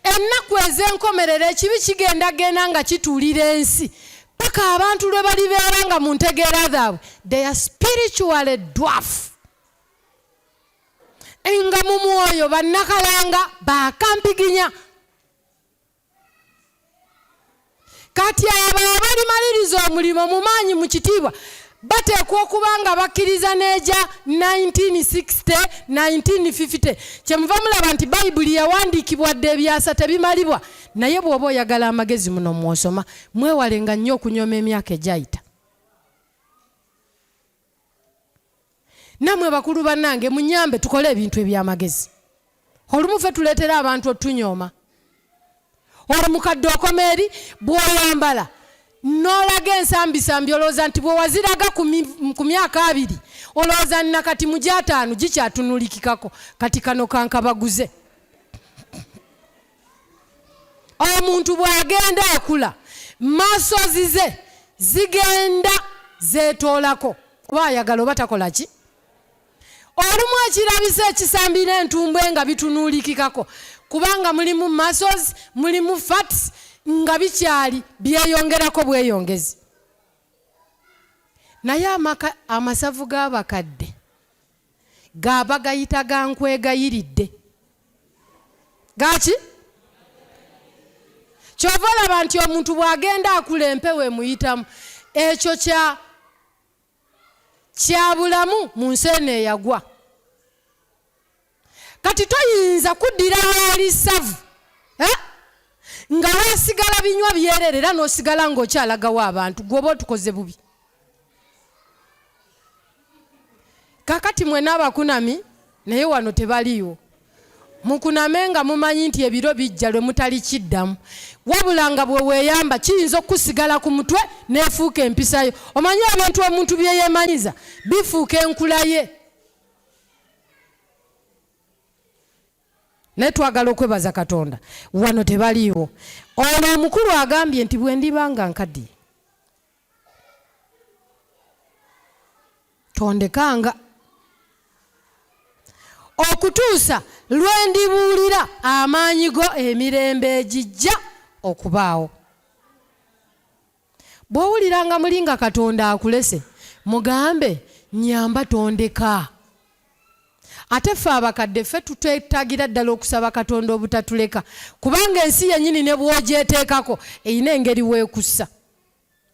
ennaku ez'enkomerero ekibi kigenda genda nga kituulira ensi paka abantu lwe balibeera nga mu ntegeera zaabwe they are spiritually dwarf, nga mu mwoyo bannakalanga bakampiginya. Kati abo abalimaliriza omulimu mu maanyi mu kitiibwa bateekwa okuba nga bakkiriza n'egya 1960, 1950. Kyemuva mulaba nti Bayibuli yawandiikibwa dda, ebyasa tebimalibwa. Naye bw'oba oyagala amagezi muno mw'osoma, mwewalenga nnyo okunyooma emyaka egyayita. Nammwe bakulu bannange, munyambe tukole ebintu eby'amagezi. Olumu ffe tuleetera abantu otunyooma. Olwo mukadde okoma eri bw'oyambala n'olaga ensambisambi, olowooza nti bwe waziraga ku myaka 20, olowooza nakati mu gyataano gikyatunulikikako. Kati kano kankabaguze, omuntu bw'agenda akula, masozi ze zigenda zeetoolako, oba ayagala oba takola ki. Olumu ekirabisa ekisambi n'entumbwe nga bitunuulikikako kubanga mulimu muscles, mulimu fats, nga bikyali byeyongerako bweyongezi. Naye amasavu g'abakadde gaba gayita gankwegayiridde gaki. Kyova olaba nti omuntu bw'agenda akula, empewo emuyitamu. Ekyo kya kya bulamu mu nsi eno eyagwa. Kati toyinza kuddira waali savu, eh? Nga wasigala binywa byerere era n'osigala ng'okyalagawo abantu gweoba otukoze bubi. Kakati mwena abakunami, naye wano tebaliiwo, mukuname nga mumanyi nti ebiro bijja lwe mutali kiddamu. Wabula nga bwe weeyamba kiyinza okusigala ku mutwe n'efuuka empisayo. Omanyi ebintu omuntu bye yeemanyiza bifuuka enkula ye. Naye twagala okwebaza Katonda, wano tebaliiwo. Ono omukulu agambye nti bwe ndiba nga nkaddiye, tondekanga okutuusa lwe ndibuulira amaanyi go emirembe egijja okubaawo. Bw'owuliranga muli nga Katonda akulese, mugambe, nyamba, tondeka. Ate ffe abakadde, ffe tuteetagira ddala okusaba Katonda obutatuleka, kubanga ensi yennyini ne bw'ogyeteekako erina engeri weekussa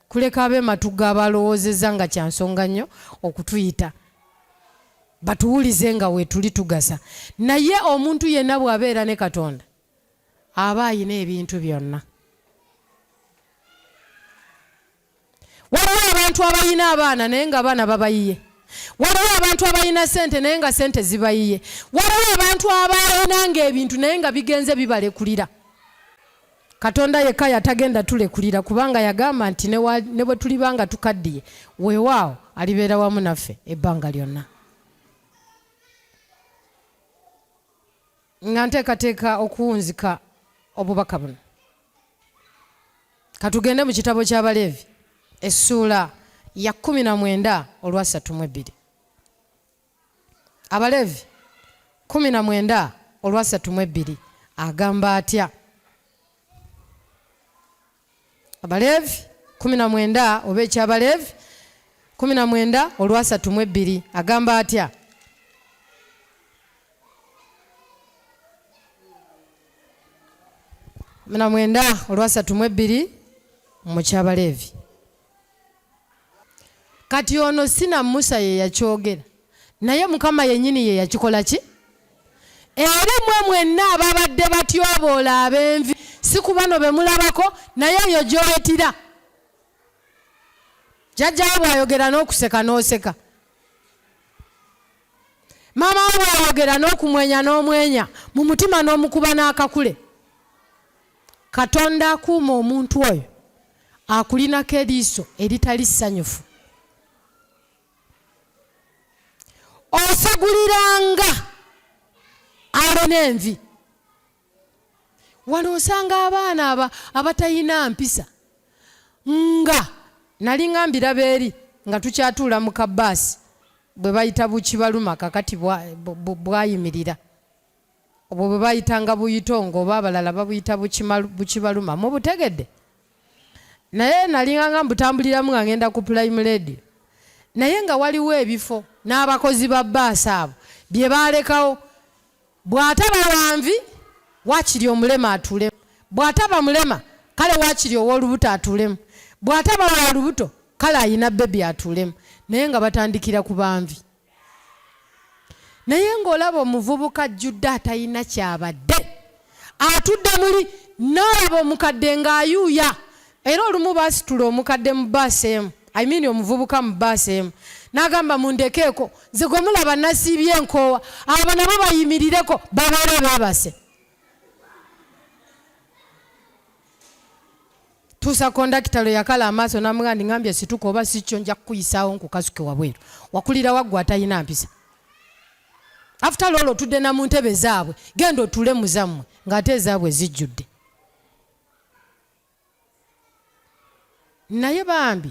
kuleka. Ab'ematugga abalowoozezza nga kyansonga nnyo okutuyita batuwulize nga weetuli tugasa. Naye omuntu yenna bw'abeera ne Katonda aba ayina ebintu byonna. Waliwo abantu abalina abaana naye nga abaana babayiye. Waliwo abantu abalina sente naye nga sente zibayiye. Waliwo abantu abalinanga ebintu naye nga bigenze bibalekulira. Katonda yekka yatagenda tulekulira, kubanga yagamba nti ne bwe tuliba nga tukaddiye, weewaawo alibeera wamu naffe ebbanga lyonna. Nga nteekateeka okuwunzika obubaka buno, katugende mu kitabo ky'Abaleevi essuula ya 19 olwasatu mu ebbiri. Abaleevi 19 olwasatu mu ebbiri agamba atya? Abaleevi 19 oba ekyabaleevi 19 olwasatu mu ebbiri agamba atya? 19 olwasatu mu ebbiri mu kyabaleevi. Kati ono sina Musa ye yakyogera, naye Mukama yennyini ye yakikola ki. Era mwe mwenna ababadde batyoboola ab'envi, si ku bano be mulabako, naye eyo gy'oyitira jjajjawo bw'ayogera n'okuseka n'oseka, maama wo bw'ayogera n'okumwenya n'omwenya, mu mutima n'omukuba n'akakule. Katonda akuuma omuntu oyo akulinako eriiso eritali ssanyufu. Osaguliranga alina envi. Wano osanga abaana aba abatayina mpisa, nga nali nga mbiraba eri nga tukyatuula mu kabaasi bwe bayita bukibaluma, kakati bwayimirira. Obwo bwe bayitanga buyitongo oba abalala babuyita bukibaluma, mubutegedde? Naye nalinganga mbutambuliramu nga ngenda ku Prime Radio, naye nga waliwo ebifo n'abakozi ba bbaasi abo bye baalekawo. Bw'ataba wanvi, waakiri omulema atuulemu. Bw'ataba mulema, kale waakiri ow'olubuto atuulemu. Bw'ataba wa lubuto, kale alina bbebi atuulemu. Naye nga batandikira ku banvi. Naye ng'olaba omuvubuka ajjudde atalina ky'abadde, atudde muli, n'olaba omukadde ng'ayuuya. Era olumu baasitula omukadde mu bbaasi emu, I mean omuvubuka mu bbaasi emu, n'agamba mundekeeko, nze gwe mulaba nasiibye enkoowa, abo nabo bayimirireko babeere beebase. Tuusa kondakita lwe yakala amaaso n'amugamba nti ngambye situka oba si kyo nja kukuyisaawo nkukasuke wabweru. Wakulira wa ggwe atalina mpisa? After all otudde na mu ntebe zaabwe, genda otuule mu zammwe ng'ate ezaabwe zijjudde. Naye bambi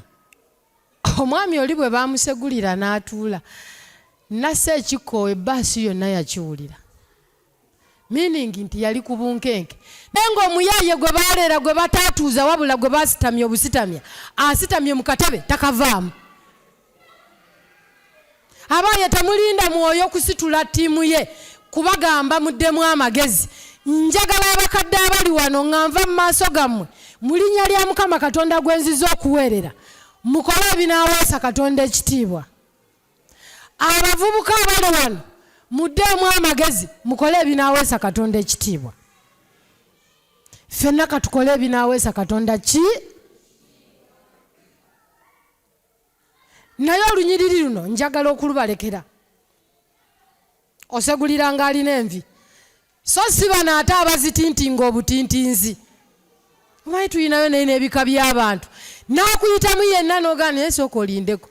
omwami oli bwe baamusegulira n'atuula nassa ekikkowe ebbaasi yonna yakiwulira. Meaning nti yali ku bunkenke. Naye ng'omuyaaye gwe baalera gwe bataatuuza wabula gwe baasitamya obusitamya asitamye mu katebe takavaamu. Abaaye temulinda mwoyo kusitula ttiimu ye kubagamba muddemu amagezi. Njagala abakadde abali wano nga nva mu maaso gammwe mu linnya lya Mukama Katonda gwe nzize okuweerera, mukole ebinaaweesa Katonda ekitiibwa. Abavubuka abali wano muddeemu amagezi mukole ebinaaweesa Katonda ekitiibwa. Ffenna katukole ebinaaweesa Katonda ki? Naye olunyiriri luno njagala okulubalekera. Oseguliranga alina envi, so si bano ate abazitintinga obutintinzi. Omanyi tulinayo naye n'ebika by'abantu, n'akuyitamu yenna n'ogaa naye sooka olindeko.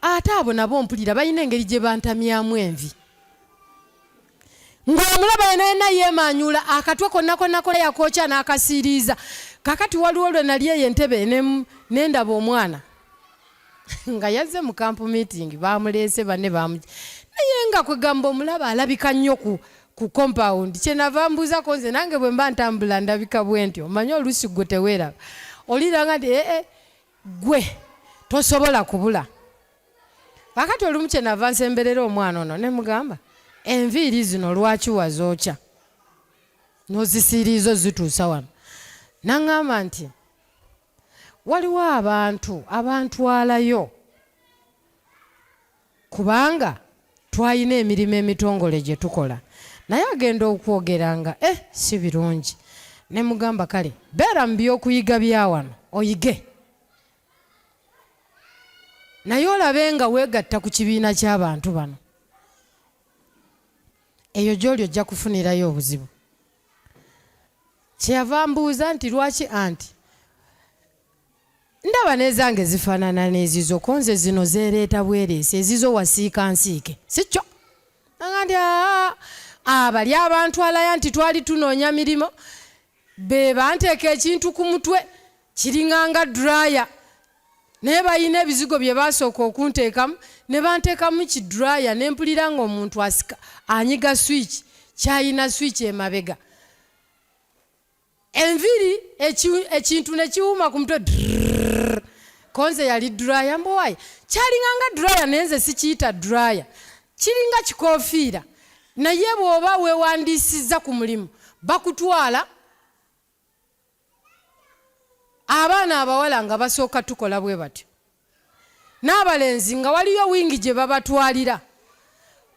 Ate abo nabo mpulira balina engeri gye bantamyamu envi. Ng'omulaba yena yena yeemaanyuula akatwe konna konna konna yakookya n'akasiiriiza. Kaakati waliwo lwe nali eyo Entebbe ne ndaba omwana nga yazze mu camp meeting, baamuleese banne baamu naye nga kwegamba omulaba alabika nnyo ku ku compound. Kye nava mbuuzako nze nange bwe mba ntambula ndabika bwe ntyo, omanyi oluusi ggwe teweeraba oliranga nti ee ggwe tosobola kubula. Kaakati olumu kye nava nsemberera omwana ono ne mugamba, enviiri zino lwaki wazookya n'ozisiiriiza ozituusa wano? N'aŋŋamba nti waliwo abantu abantwalayo kubanga twalina emirimu emitongole gye tukola. Naye agenda okwogera nga eh si birungi. Ne mugamba kale beera mu by'okuyiga bya wano oyige. Naye olabe nga weegatta ku kibiina ky'abantu bano. Eyo gy'oli ojja kufunirayo obuzibu. Kyeyava ambuuza nti lwaki anti ndaba n'ezange zifaanana n'ezizo ko nze zino zeereeta bwereesi ezizo wasiika nsiike si kyo? Nanga nti aa abali abantwalaya nti twali tunoonya mirimo be banteeka ekintu ku mutwe kiringanga dryer naye balina ebizigo bye baasooka okunteekamu ne banteekamu ki dryer ne mpulira ng'omuntu asika anyiga switch kyalina switch emabega enviri ekintu ne kiwuuma ku mutwe konze yali dryer mbuwaye kyalinganga dryer naye nze sikiyita dryer kiringa kikofiira naye bw'oba weewandiisizza ku mulimu bakutwala Abaana abawala nga basooka tukola bwe batyo, n'abalenzi nga waliyo wingi gye babatwalira.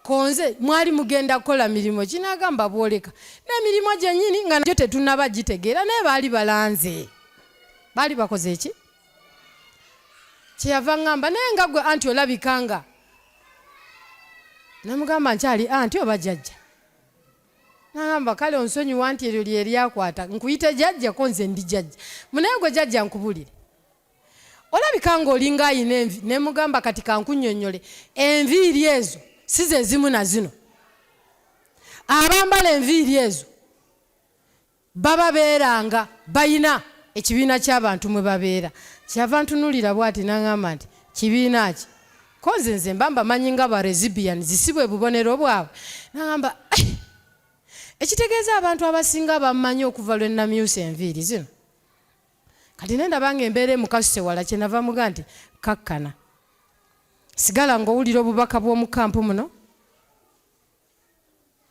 Konze mwali mugenda kukola mirimu ki? N'agamba bwoleka n'emirimu gyennyini nga nagyo tetunnaba gitegeera, naye baali balanze. Baali bakoze ki? Kyeyava ŋŋamba naye nga gwe anti olabika nga. Namugamba nkyali anti oba jjajja? Nangamba kale onsonyiwa nti eryo lye lyakwata nkuyite jajja ko nze ndi jajja munaye gwe jajja nkubulire olabika nga olinga ayina envi nemugamba kati kankunyonyole enviiri ezo si ze zimu na zino abambala enviiri ezo Baba beeranga balina ekibiina ky'abantu mwe babeera. Kyeyava antunuulira bw'ati n'aŋŋamba nti, Kibiina ki? Ko nze, nze mba mbamanyi nga ba Lesbians, si bwe bubonero bwabwe? N'aŋŋamba, Eh! Ekitegeeza abantu abasinga bammanyi okuva lwe namyusa enviiri zino. Kati ne ndaba ng'embeera emukasuse wala, kye nava muga nti kakkana. Sigala ng'owulira obubaka bw'omu kampu muno.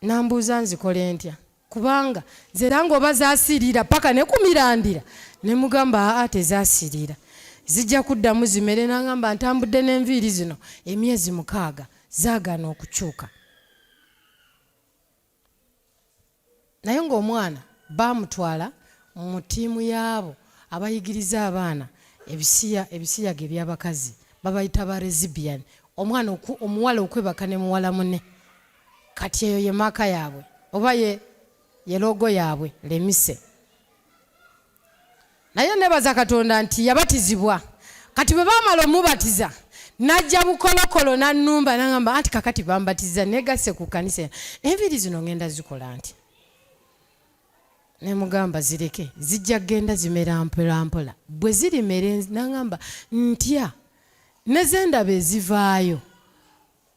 Nambuuza nzikole ntya, kubanga nze era ng'oba zaasiriira paka ne ku mirandira. Ne mugamba aa, tezaasiriira, zijja kuddamu zimere. N'angamba ntambudde n'enviiri zino emyezi 6, zaagaana okukyuka. Naye ng'omwana baamutwala mu ttiimu y'abo abayigiriza abaana ebisiyaga eby'abakazi, babayita ba lesbian, omwana omuwala okwebaka ne muwala munne. Kati eyo ye maaka yaabwe oba ye logo yaabwe lemise. Naye nebaza Katonda nti yabatizibwa. Kati bwe baamala omubatiza, najja bukolokolo n'annumba n'aŋŋamba anti kakati bambatiza negasse ku kkanisa eno, enviiri zino ŋŋenda zikola nti? Ne mugamba zireke, zijja kugenda zimera mpola mpola, bwe zirimera n'aŋŋamba ntya ne ze ndaba ezivaayo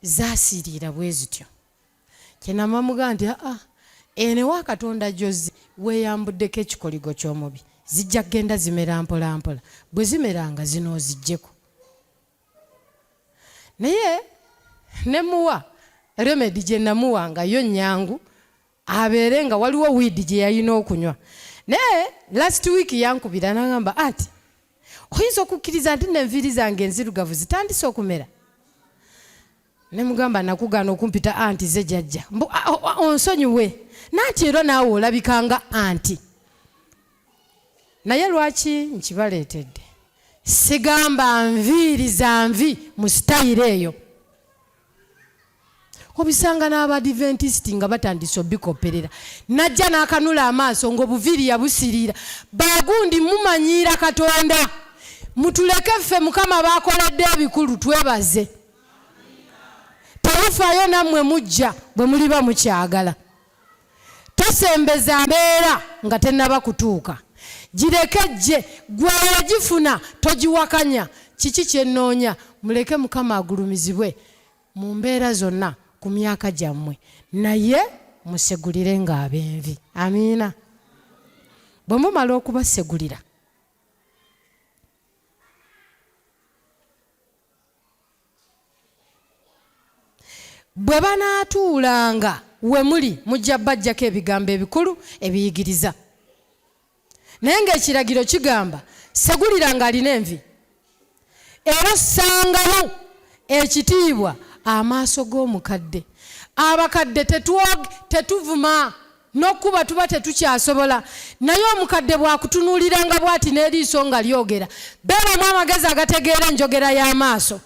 zaasiriira bwe zityo. Kye nava mugamba nti aa, eno ewa Katonda gy'ozze weeyambuddeko ekikoligo ky'omubi, zijja kugenda zimera mpola mpola, bwe zimeranga zino oziggyeko. Naye ne muwa remedy gye namuwa nga yo nnyangu, abeere nga waliwo weed gye yalina okunywa. Naye last week yankubira n'aŋŋamba anti oyinza okukkiriza nti n'enviiri zange enzirugavu zitandise okumera? Ne mugamba nakugaana okumpita anti ze jjajja, mbu onsonyiwe, nanti era naawe olabika nga anti. Naye lwaki nkibaleetedde? Sigamba nviiri za nvi mu sitayiro eyo. Obisanga n'Abadiventisiti nga batandise obikopperera. Najja n'akanula amaaso ng'obuviiri yabusiriira. Bagundi mumanyiira Katonda. Mutuleke ffe Mukama baakoledde ebikulu twebaze. Temufaayo nammwe mujja bwe muliba mukyagala. Tosembeza mbeera nga tennaba kutuuka. Gireke ejje, ggwe eyagifuna togiwakanya. Kiki kye nnoonya? Muleke Mukama agulumizibwe mu mbeera zonna ku myaka gyammwe, naye musegulire ng'ab'envi. Amiina. Bwe mumala okubasegulira. Bwe banaatuulanga we muli, mujja baggyako ebigambo ebikulu ebiyigiriza. Naye ng'ekiragiro kigamba, seguliranga alina envi, era ossangamu ekitiibwa amaaso g'omukadde. Abakadde tetuvuma, n'okukuba tuba tetukyasobola, naye omukadde bw'akutunuuliranga bw'ati n'eriiso nga lyogera, beeramu amagezi agategeera enjogera y'amaaso.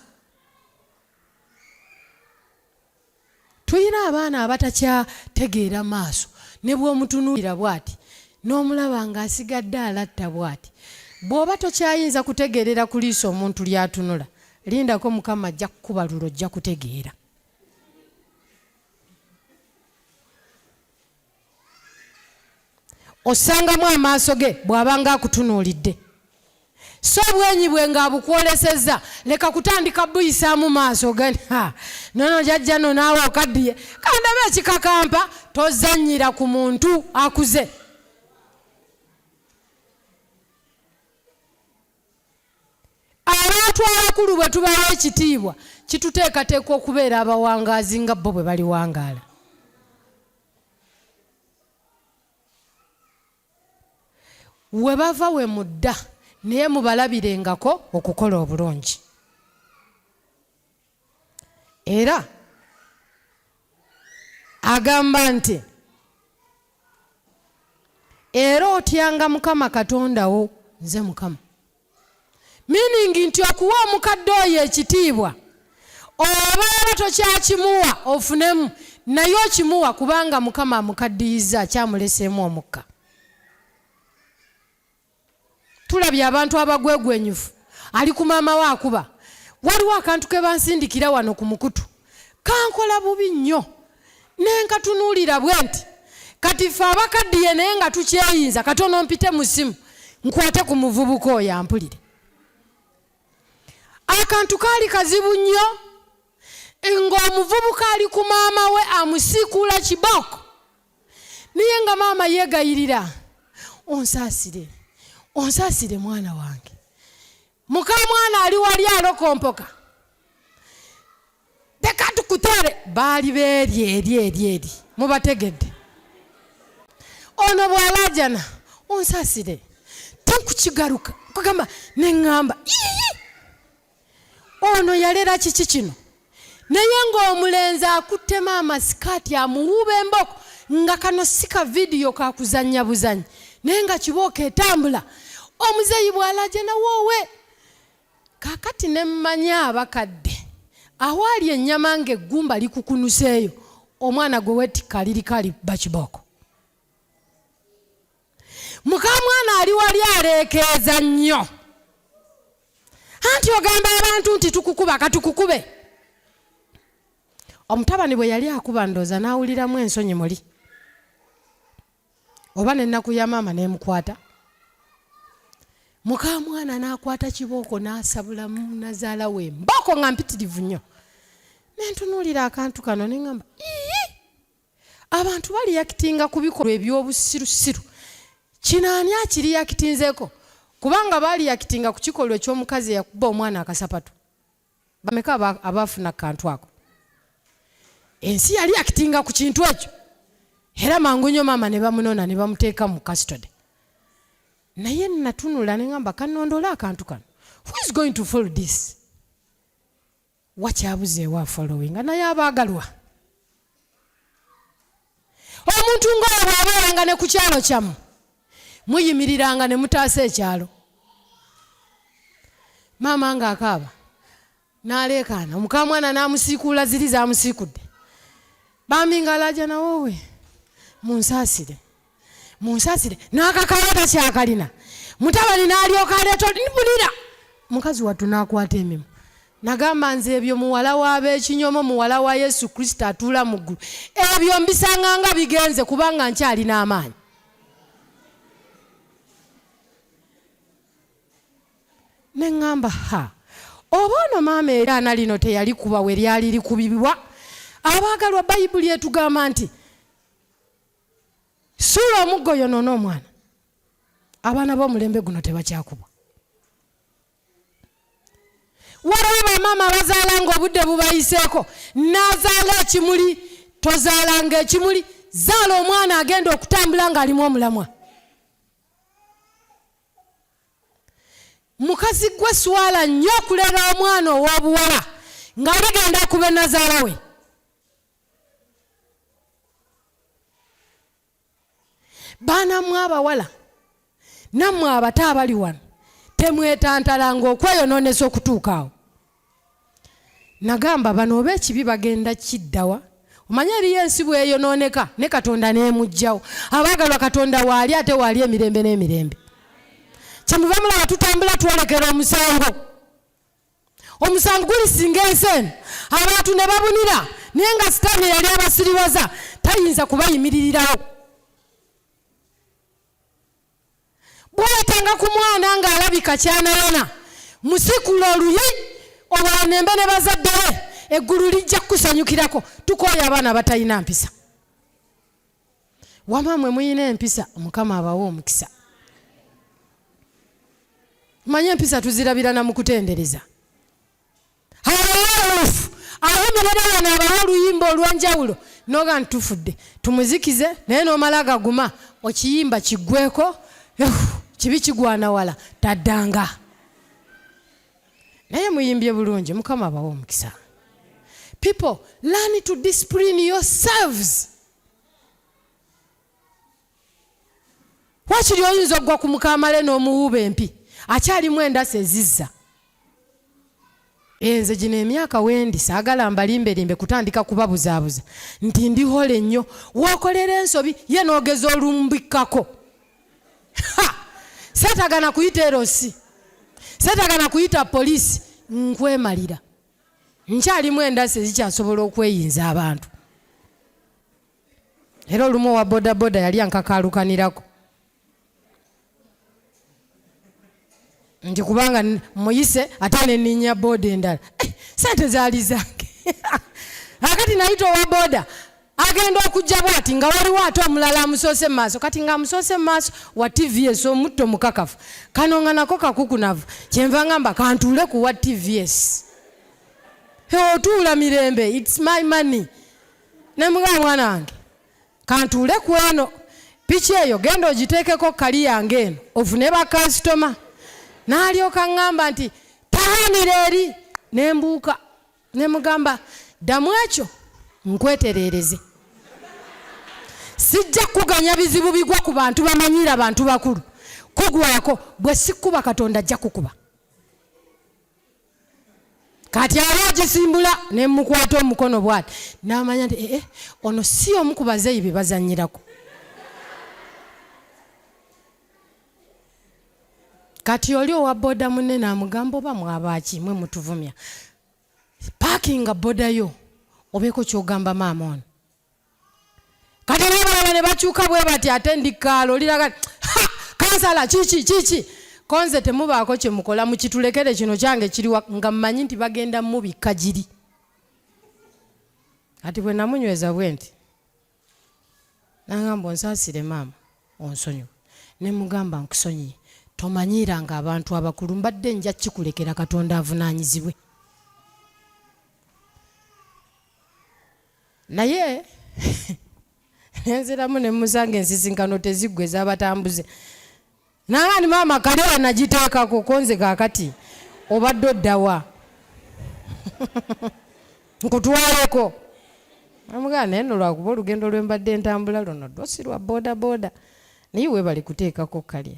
Tulina abaana abatakyategeera maaso, ne bw'omutunuulira bw'ati n'omulaba ng'asigadde alatta bw'ati. Bw'oba tokyayinza kutegeerera ku liiso omuntu ly'atunula, lindako Mukama ajja kukubalula ojja kutegeera. Ossangamu amaaso ge bw'abanga akutunuulidde. So obwenyi bwe ng'abukwolesezza, leka kutandika buyisaamu maaso gani. Ha, nono jajja no naawe okaddiye, kandabe ekikakampa. Tozannyira ku muntu akuze. Abantu abakulu bwe tubawa ekitiibwa, kituteekateeka okubeera abawangaazi nga bo bwe baliwangaala. We bava we mudda, naye mubalabirengako okukola obulungi. Era agamba nti era otyanga Mukama Katonda wo, nze Mukama. Meaning nti okuwa omukadde oyo ekitiibwa, obeera tokyakimuwa ofunemu, naye okimuwa kubanga Mukama amukaddiyiza, akyamuleseemu omukka. Tulabye abantu abagwegwenyufu, ali ku maama we akuba. Waliwo akantu ke bansindikira wano ku mukutu, kankola bubi nnyo, ne nkatunuulira bwe nti kati ffe abakaddiye naye nga tukyeyinza, katono mpite mu ssimu nkwate ku muvubuka oyo ampulire. Akantu kaali kazibu nnyo, ng'omuvubuka ali ku maama we amusiikuula kibooko. Naye nga maama yeegayirira, onsaasire, onsaasire mwana wange. Mukamwana ali wali alokompoka, leka tukutere. Baali beeri eri eri eri, mubategedde. Ono bw'alaajana, onsaasire, tenkukigaruka kugamba. Neŋŋamba, ii, ono yalera kiki kino? Naye ng'omulenzi akutte maama sikaati, amuwuuba emboko, nga kano si ka vidiyo kakuzannya buzanyi, naye nga kibooko etambula. Omuzeeyi bw'alaajana, woowe! Kaakati ne mmanya abakadde, awaali ennyama ng'eggumba likukunuseeyo, omwana gwe weetikka liriko alibba kibooko. Mukamwana ali wali aleekeeza nnyo, anti ogamba abantu nti tukukuba, katukukube. Omutabani bwe yali akuba, ndooza n'awuliramu ensonyi muli oba n'ennaku ya maama n'emukwata. Mukamwana n'akwata kibooko n'asabula nazaala we mbooko nga mpitirivu nnyo. Nentunuulira akantu kano neŋŋamba, ii, abantu baliyakitinga ku bikolwa eby'obusirusiru. Kino ani akiriyakitinzeeko? Kubanga baaliyakitinga ku kikolwa eky'omukazi eyakuba omwana akasapatu. Bameka abaafuna kantu ako? Ensi yali yakitinga ku kintu ekyo, era mangu nnyo maama ne bamunona ne bamuteeka mu custody. Naye natunula ne ŋŋamba, kanondoole akantu kano. Who is going to follow this? Wakyabuzeewo afollowinga? Naye abaagalwa, omuntu ng'oyo bw'abeeranga ne ku kyalo kyammwe, muyimiriranga ne mutaasa ekyalo. Maama ng'akaaba n'aleekaana, omukamwana n'amusiikuula ziri z'amusiikudde. Bambi ng'alaaja, nawoowe, munsaasire, munsaasire. N'akakaba takyakalina. Mutabani n'alyoka aleeta bulira mukazi wattu n'akwata emimu. Nagamba nze ebyo muwala w'ab'ekinyomo, muwala wa Yesu Kristo atuula mu ggulu, ebyo mbisanga nga bigenze, kubanga nkyalina amaanyi. Ne ŋŋamba, ha, oba ono maama eraana lino teyalikuba we lyali likubibwa. Abaagalwa, Bayibuli etugamba nti suula omuggo yonoona omwana. Abaana b'omulembe guno tebakyakubwa. Waliwo bamaama abazaala nga obudde bubayiseeko, n'azaala ekimuli. Tozaalanga ekimuli, zaala omwana agenda okutambula ng'alimu omulamwa. Mukazi gwe swala nnyo okulera omwana ow'obuwala ng'aligenda kuba nazaala we. Baana mmwe abawala, nammwe abato abali wano, temwetantalanga okweyonoonesa okutuuka awo. Nagamba bano oba ekibi bagenda kiddawa? Omanye eriyo ensi bweyonooneka ne Katonda n'emugjawo. Abaagalwa, Katonda waali, ate waali emirembe n'emirembe. Kyemuva mulaba tutambula twolekera omusango. Omusango gulisinga ensi eno, abantu ne babunira, naye nga Sitaani eyali abasiriwaza tayinza kubayimiririrawo. Bw'oyitanga ku mwana ng'alabika kyanayana, musikula oluyi olwanembe ne bazadde be, eggulu lijja kukusanyukirako. Tukooye abaana abatalina mpisa. Wama mwe muyina empisa, Mukama abawe omukisa. Manye empisa tuzirabira na mu kutendereza. Abaweerufu ayimirira wano abawe oluyimba olw'enjawulo, noga nti tufudde tumuzikize, naye n'omala gaguma okiyimba kiggweko. Kibi kigwana wala taddanga. Naye muyimbye bulungi, Mukama abawe omukisa. People, learn to discipline yourselves. Wakiri oyinza okugwa ku mukamale n'omuwuuba empi, akyalimu endasi ezizza. Nze gino emyaka wendi saagala mbalimbelimbe kutandika kubabuzaabuza nti ndi holy nnyo. Wookolera ensobi ye n'ogeza olumbikkako, seetagana kuyita erosi, seetagana kuyita poliisi, nkwemalira. Nkyalimu endasi ezikyasobola okweyinza abantu. Era olumu owa bodaboda yali ankakaalukanirako nti kubanga muyise ate neninya boda endala. Eh, sente zaali zange. Akati nayita owa boda. Agenda okujja bwati nga waliwo ate omulala amusoose mu maaso. Kati nga amusoose mu maaso wa TVS omutto mukakafu, kano nga nako kakukunavu. Kyenva ngamba kantuule ku wa TVS. Otuula mirembe, it's my money. Nemugamba mwana wange kantuule ku eno piki eyo, genda ogiteekeko kali yange eno ofune bakasitoma. N'alyoka ŋŋamba nti tawanira eri, ne mbuuka ne mugamba ddamu ekyo nkwetereereze, sijja kuganya bizibu bigwa ku bantu bamanyiira bantu bakulu kugwako. Bwe sikkuba Katonda ajja kukuba. Kati aba agisimbula ne mukwata omukono bw'ati, n'amanya nti ee ono si omu ku bazeeyi be bazannyirako. Kati oli owa boda munne n'amugamba, oba mwabaaki mwe mutuvumya, paakinga boda yo obeeko ky'ogamba maama ono. Kati olwobalaba ne bakyuka bwe bati, ate ndi kaalo oliraga kansala kiki kiki konze, temubaako kye mukola, mukitulekere kino kyange kiriwa, nga mmanyi nti bagenda mubikka giri. Kati bwe namunyweza bwe nti, nangamba onsaasire maama, onsonyiwe. Ne mugamba nkusonyiye, tomanyiiranga abantu abakulu, mbadde nja kikulekera Katonda avunaanyizibwe. Naye nenziramu ne musanga ensisinkano teziggwa ez'abatambuze, nanga ni maama kale wanagiteekako konze kaakati obadde oddawa nkutwaleko. Amugamba naye nno lwakuba olugendo lwe mbadde ntambula luno lwo si lwa boda boda, naye weebale kuteekako kalye.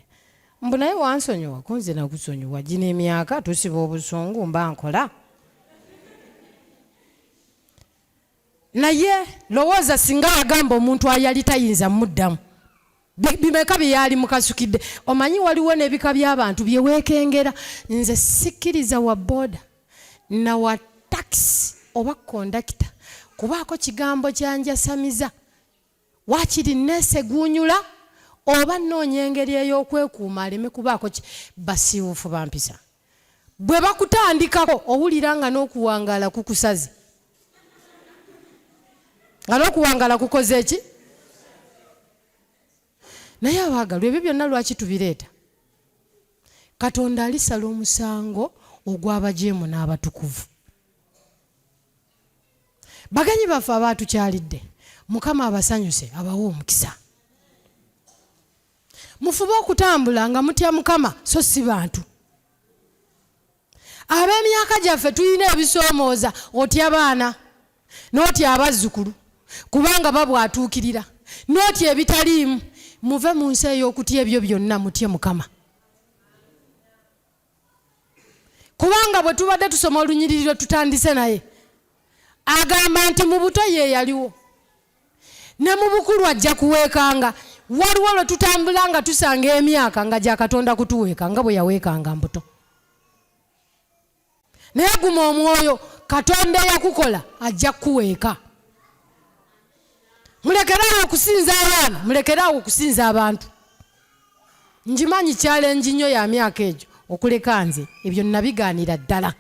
Mbu naye wansonyiwa konze nakusonyiwa, gino emyaka tusiba obusungu mba nkola. Naye lowooza singa yagamba omuntu ayali tayinza muddamu, bimeka bye yali mukasukidde. Omanyi waliwo n'ebika by'abantu bye weekengera. Nze sikkiriza wa boda na wa takisi oba kondakita kubaako kigambo kyanjasamiza, waakiri neeseguunyula oba nnoonya engeri ey'okwekuuma aleme kubaako. Basiiwuufu bampisa, bwe bakutandikako owulira nga n'okuwangaala kukusaze, nga n'okuwangaala kukoze ki. Naye abaagalwa, ebyo byonna lwaki tubireeta? Katonda alisala omusango ogw'abajeemu n'abatukuvu. Bagenyi baffe abaatukyalidde, Mukama abasanyuse, abawe omukisa. Mufube okutambula nga mutya Mukama so si bantu. Ab'emyaka gyaffe tulina ebisoomooza, otya baana n'otya abazzukulu kubanga babwatuukirira, n'otya ebitaliimu. Muve mu nsi ey'okutya ebyo byonna, mutye Mukama. Kubanga bwe tubadde tusoma olunyiriri lwe tutandise naye, agamba nti mu buto ye yaliwo, ne mu bukulu ajja kuweekanga. Waliwo lwe tutambula nga tusanga emyaka nga gya Katonda kutuweeka nga bwe yaweekanga mbuto. Naye guma omwoyo, Katonda eyakukola ajja kukuweeka. Mulekeraawo okusinza abaana, mulekeraawo okusinza abantu. Ngimanyi challenge nnyo ya myaka egyo okuleka, nze ebyo nabigaanira ddala.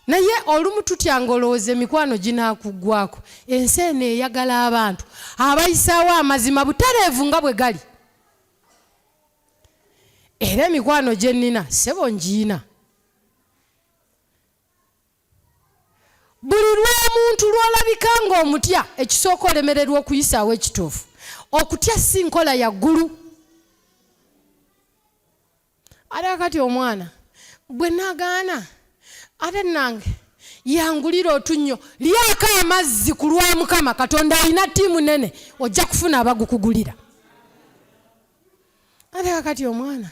Naye olumu tutyanga olowooza emikwano ginaakuggwako. Ensi eno eyagala abantu abayisaawo amazima butereevu nga bwe gali. Era emikwano gye nnina ssebo ngiina. Buli lw'omuntu lw'olabika ng'omutya, ekisooka olemererwa okuyisaawo ekituufu. Okutya si nkola ya ggulu. Ate kati omwana bwe nagaana, ate nange yangulira otunnyo, lyako amazzi ku lwa Mukama. Katonda alina ttiimu nene, ojja kufuna abagukugulira. Ate kakati omwana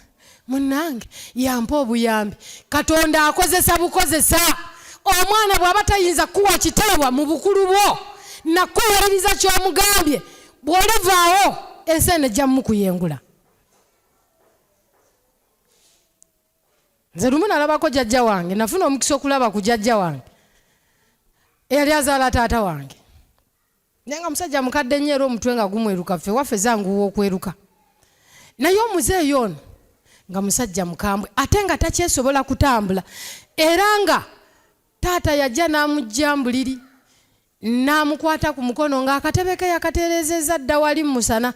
munnange yampa obuyambi. Katonda akozesa bukozesa. Omwana bw'aba tayinza kuwa kitiibwa mu bukulu bwo nakuwuliriza ky'omugambye, bw'olivaawo ensi eno ejja mukuyengula. Nze lumu nalabako jjajja wange, nafuna omukisa okulaba ku jjajja wange eyali azaala taata wange, naye nga musajja mukadde nnyo era omutwe nga gumweruka. Ffe waffe zanguwa okweruka, naye omuzeeyi ono nga musajja mukambwe ate nga takyesobola kutambula era nga Taata yajja n'amujja mbuliri n'amukwata ku mukono ng'akatebe ke yakatereezezza dda wali mu musana.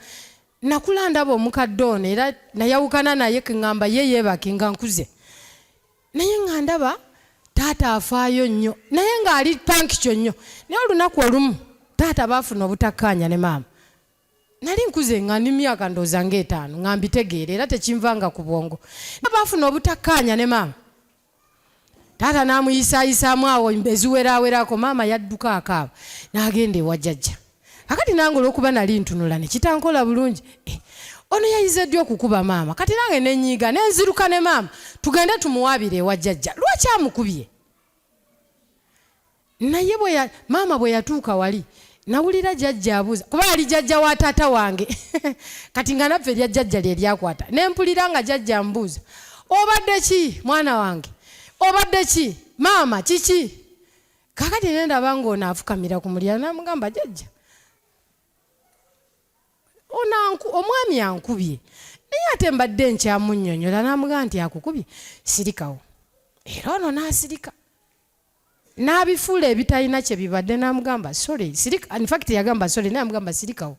Nakula ndaba omukadde ono era nayawukana naye keŋŋamba ye yeebake nga nkuze, naye nga ndaba taata afaayo nnyo, naye ng'ali pankikyo nnyo. Naye olunaku olumu taata baafuna obutakkaanya ne maama. Nali nkuze nga ndi myaka ndowooza ng'etaano nga mbitegeera era tekinvanga ku bwongo. Baafuna obutakkaanya ne maama, taata n'amuyisaayisaamu awo eziweraawerako. Maama yadduka akaaba n'agenda ewa jjajja. Kakati nange olw'okuba nali ntunula ne kitankola bulungi, ono yayize ddi okukuba maama? Kati nange nenyiiga nenziruka ne maama tugende tumuwaabire ewa jjajja, lwaki amukubye? Naye maama bwe yatuuka wali nawulira jjajja abuuza, kuba yali jjajja wa taata wange kati nga naffe erya jjajja lye lyakwata, ne mpulira nga jjajja ambuuza, obadde ki mwana wange, obadde ki maama, kiki? Kakati ne ndaba ng'ono afukamira ku mulyango, n'amugamba, jjajja omwami ankubye, naye ate mbadde nkyamunnyonnyola. N'amugamba nti akukubye, sirikawo. Era ono n'asirika n'abifuula ebitalina kye bibadde, n'amugamba sorry, sirika. In fact yagamba sorry, naye amugamba sirikawo,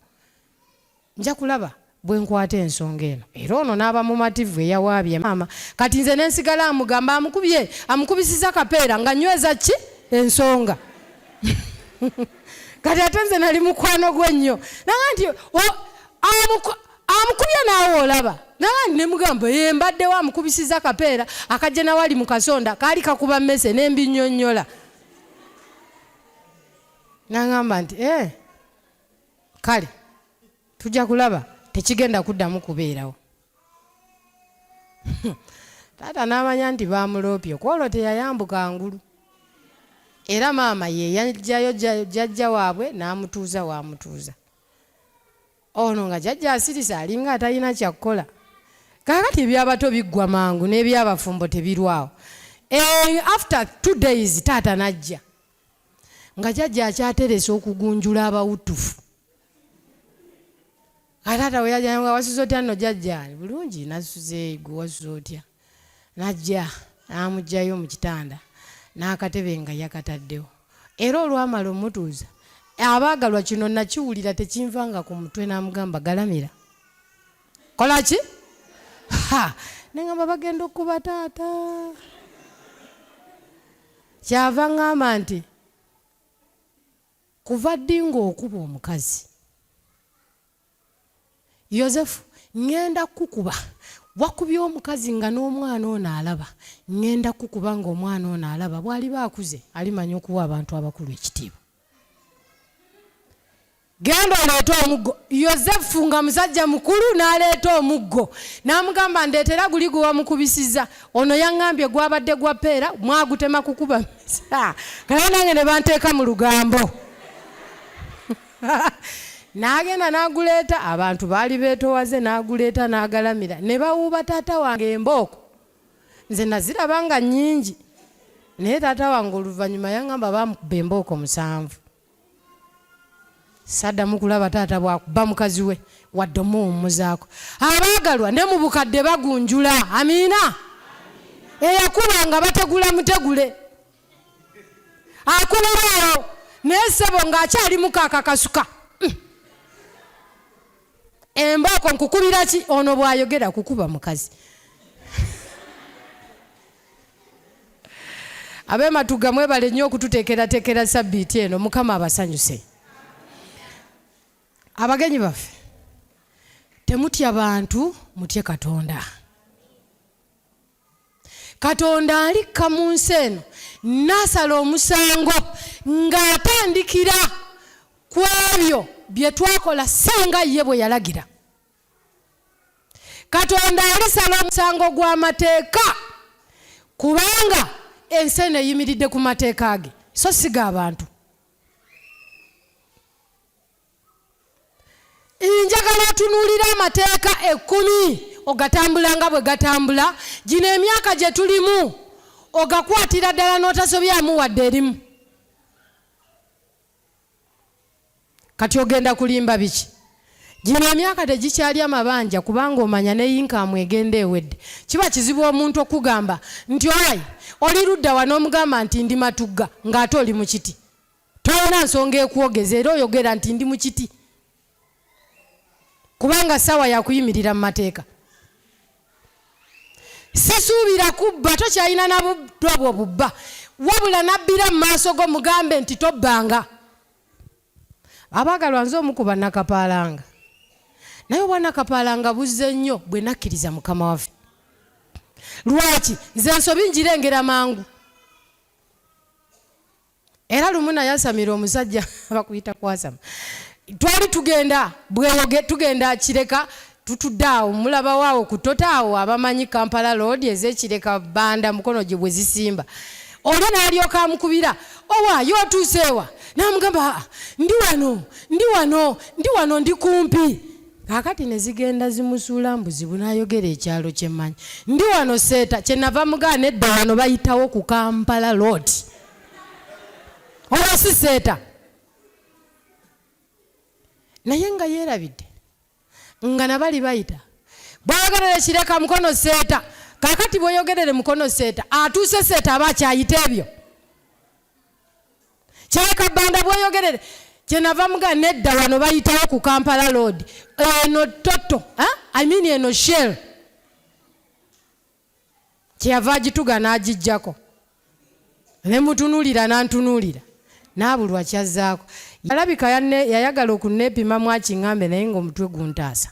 nja kulaba bwe nkwata ensonga eno. Era ono n'aba mumativu eyawaabye maama. Kati nze nensigala amugamba amukubye, amukubisiza kapeera nga nyweza ki ensonga. Kati ate nze nali mukwano gwe nnyo, naga nti amukubye naawe olaba. Naga nti nemugamba ye mbaddewo amukubisiza kapeera akajja nawali mu kasonda kaali kakuba mmese, nembinyonnyola. Nagamba nti kale tujja kulaba, tekigenda kuddamu kubeerawo. Taata n'amanya nti bamuloopye, kwolwo teyayambuka ngulu. Era maama ye yajjayo jjajja waabwe n'amutuuza waamutuuza. Ono nga jjajja asirise alinga atalina kyakkola. Kaakati ebyabato biggwa mangu n'ebyabafumbo tebirwawo. After 2 days taata n'ajja nga jjajja akyateresa okugunjula abawutufu. Taata we yajja nga wasuze otya nno jjajja? Bulungi nasuze, gwe wasuze otya? N'ajja n'amuggyayo mu kitanda n'akatebe nga yakataddewo. Era olwamala omutuuza, abaagalwa kino nakiwulira tekinvanga ku mutwe, n'amugamba galamira. Kola ki? Ha! Ne ŋŋamba bagenda okukuba taata. Kyava ŋŋamba nti kuva ddi ng'okuba omukazi? Yozefu, ŋŋenda kukuba. Wakubye omukazi nga n'omwana ono alaba. Ŋŋenda kukuba ng'omwana ono alaba. Bw'aliba akuze alimanya okuwa abantu abakulu ekitiibwa. Genda oleete omuggo. Yozefu nga musajja mukulu n'aleeta omuggo. N'amugamba ndeetera guli gwe wamukubisiza. Ono yaŋŋambye gwabadde gwa peera, mwagutema kukuba. Kale nange ne banteeka mu lugambo. N'agenda n'aguleeta, abantu baali beetowaze, n'aguleeta n'agalamira. Ne bawuuba taata wange embooko. Nze naziraba nga nnyingi. Naye taata wange oluvannyuma yaŋŋamba baamukuba embooko 7. Saddamu kulaba taata bw'akuba mukazi we wadde omuwummuzaako. Abaagalwa ne mu bukadde bagunjula. Amiina. Eyakuba nga bategula mutegule. Akubiraawo naye ssebo ng'akyali mukaakakasuka. Embooko nkukubira ki? Ono bw'ayogera kukuba mukazi. Ab'ematuga mwebale nnyo okututeekerateekera sabbiiti eno. Mukama abasanyuse. Abagenyi baffe, temutya bantu, mutye Katonda. Katonda alikka mu nsi eno n'asala omusango ng'atandikira ku ebyo bye twakola singa ye bwe yalagira. Katonda alisala omusango gw'amateeka kubanga ensi eno eyimiridde ku mateeka ge, so si g'abantu. Njagala otunuulire amateeka 10 ogatambula nga bwe gatambula. Gino emyaka gye tulimu ogakwatira ddala n'otasobyamu wadde erimu. Kati ogenda kulimba biki? Gino emyaka tegikyali amabanja kubanga omanya ne yinkamu egenda ewedde. Kiba kizibu omuntu okugamba nti owaye oli ludda wa n'omugamba nti ndi Matugga ng'ate oli mu kiti. Tolina nsonga ekwogeza era oyogera nti ndi mu kiti kubanga ssaawa ya kuyimirira mu mateeka. Sisuubira kubba, tokyalina na buddwa bwo bubba, wabula n'abbira mu maaso go mugambe nti tobbanga. Abaagalwa nze omu ku bannakapaalanga, naye obwannakapaalanga buzze nnyo bwe nakkiriza Mukama waffe. Lwaki? Nze ensobi ngirengera mangu. Era lumu nayasamira omusajja bakuyita kwasama. Twali tugenda bweyoge tugenda Kireka tutudde awo mulabawo awo ku tota awo abamanyi Kampala Road ez'e Kireka Banda Mukono gye bwe zisimba. Oli n'alyoka amukubira owaaye otuuse wa? N'amugamba aa ndi wano ndi wano ndi wano ndi kumpi. Kaakati ne zigenda zimusuula mbuzibu n'ayogera ekyalo kye mmanyi. Ndi wano Seeta kye nava mugaa nedda wano bayitawo ku Kampala Road. Olwo si Seeta. Naye nga yeerabidde nga nabali bayita bweyogerere Kireka Mukono Seeta. Kaakati bweyogerere Mukono Seeta atuuse Seeta aba akyayita ebyo. Kireka Banda bweyogerere kyenava muga nedda wano bayitawo ku Kampala Road eno toto I mean eno Shell kyeyava agituga n'agijjako ne mutunuulira n'antunuulira n'abulwa kyazzaako. Alabika yayagala okunneepimamu akiŋŋambe naye ng'omutwe guntaasa.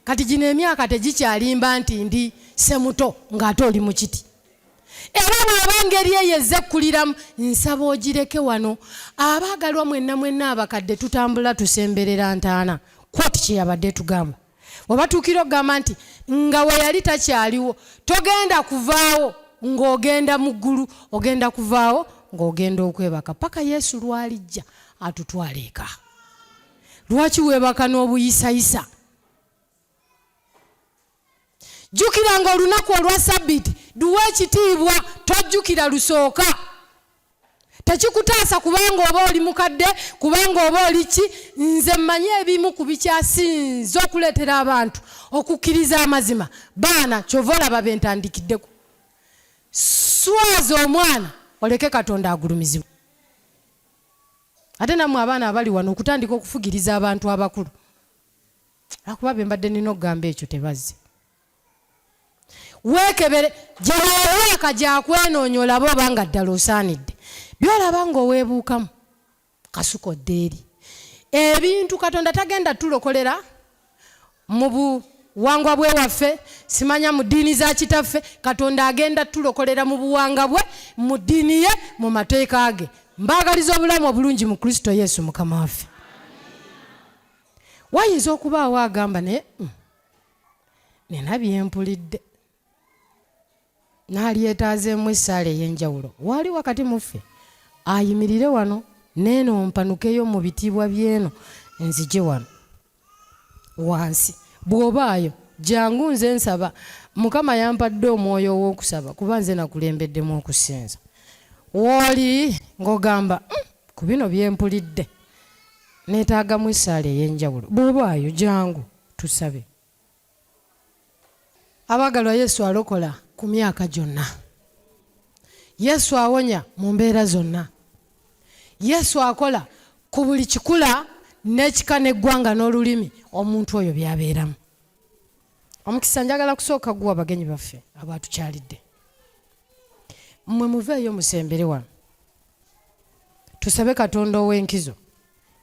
Kati gino emyaka tegikyalimba nti ndi ssemuto ng'ate oli mu kiti. Era bw'oba engeri eyo ezze ekkuliramu, nsaba ogireke wano. Abaagalwa mwenna mwenna abakadde tutambula tusemberera ntaana. Quote kye yabadde etugamba. We batuukira okugamba nti nga we yali takyaliwo, togenda kuvaawo ng'ogenda mu ggulu, ogenda kuvaawo ng'ogenda okwebaka paka Yesu lw'alijja atutwale eka. Lwaki weebaka n'obuyisayisa? Jjukiranga olunaku olwa Ssabbiiti, luwe ekitiibwa, tojjukira lusooka. Tekikutaasa kubanga oba oli mukadde, kubanga oba oli ki. Nze mmanyi ebimu ku bikyasinze okuleetera abantu okukkiriza amazima, baana, ky'ova olaba be ntandikiddeko. Swaza omwana oleke Katonda agulumizibwe. Ate nammwe abaana abali wano okutandika okufugiriza abantu abakulu. Lwakuba be mbadde nina okugamba ekyo tebazze. Weekebere gino emyaka gya kwenoonya olabe oba nga ddala osaanidde. By'olaba ng'oweebuukamu kasuka odde eri. Ebintu Katonda tagenda tulokolera mu buwangwa bw'ewaffe, simanya mu ddiini za kitaffe. Katonda agenda tulokolera mu buwanga bwe, mu ddiini ye, mu mateeka ge. Mbaagaliza obulamu obulungi mu Kristo Yesu Mukama waffe. Wayinza okubaawo agamba naye nina bye mpulidde n'alyetaazeemu essaala ey'enjawulo. Waali wakati mu ffe ayimirire wano n'eno mpanukeyo mu bitiibwa by'eno nzije wano wansi. Bw'obaayo jangu nze nsaba. Mukama yampadde omwoyo ow'okusaba kuba nze nakulembeddemu okusinza. W'oli ng'ogamba ku bino bye mpulidde neetaagamu essaala ey'enjawulo. Bw'obaayo jangu tusabe. Abaagalwa Yesu alokola ku myaka gyonna. Yesu awonya mu mbeera zonna. Yesu akola ku buli kikula n'ekika n'eggwanga n'olulimi omuntu oyo by'abeeramu. Omukisa njagala kusooka guwa bagenyi baffe abaatukyalidde. Mmwe muveeyo musembere wano. Tusabe Katonda ow'enkizo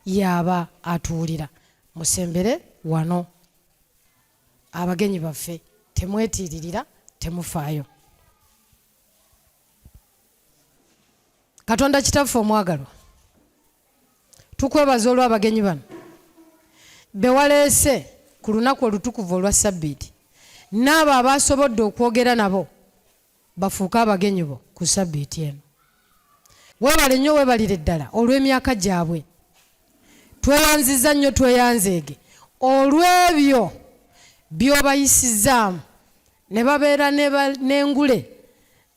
y'aba atuwulira. Musembere wano. Abagenyi baffe temwetiiririra, temufaayo. Katonda Kitaffe omwagalwa, tukwebaza olw'abagenyi bano be waleese ku lunaku olutukuvu olwa Ssabbiiti, n'abo abaasobodde okwogera nabo bafuuke abagenyi bo ku Ssabbiiti eno. Weebale nnyo weebalire ddala olw'emyaka gyabwe. Tweyanzizza nnyo tweyanzeege olw'ebyo by'obayisizzaamu ne babeera n'engule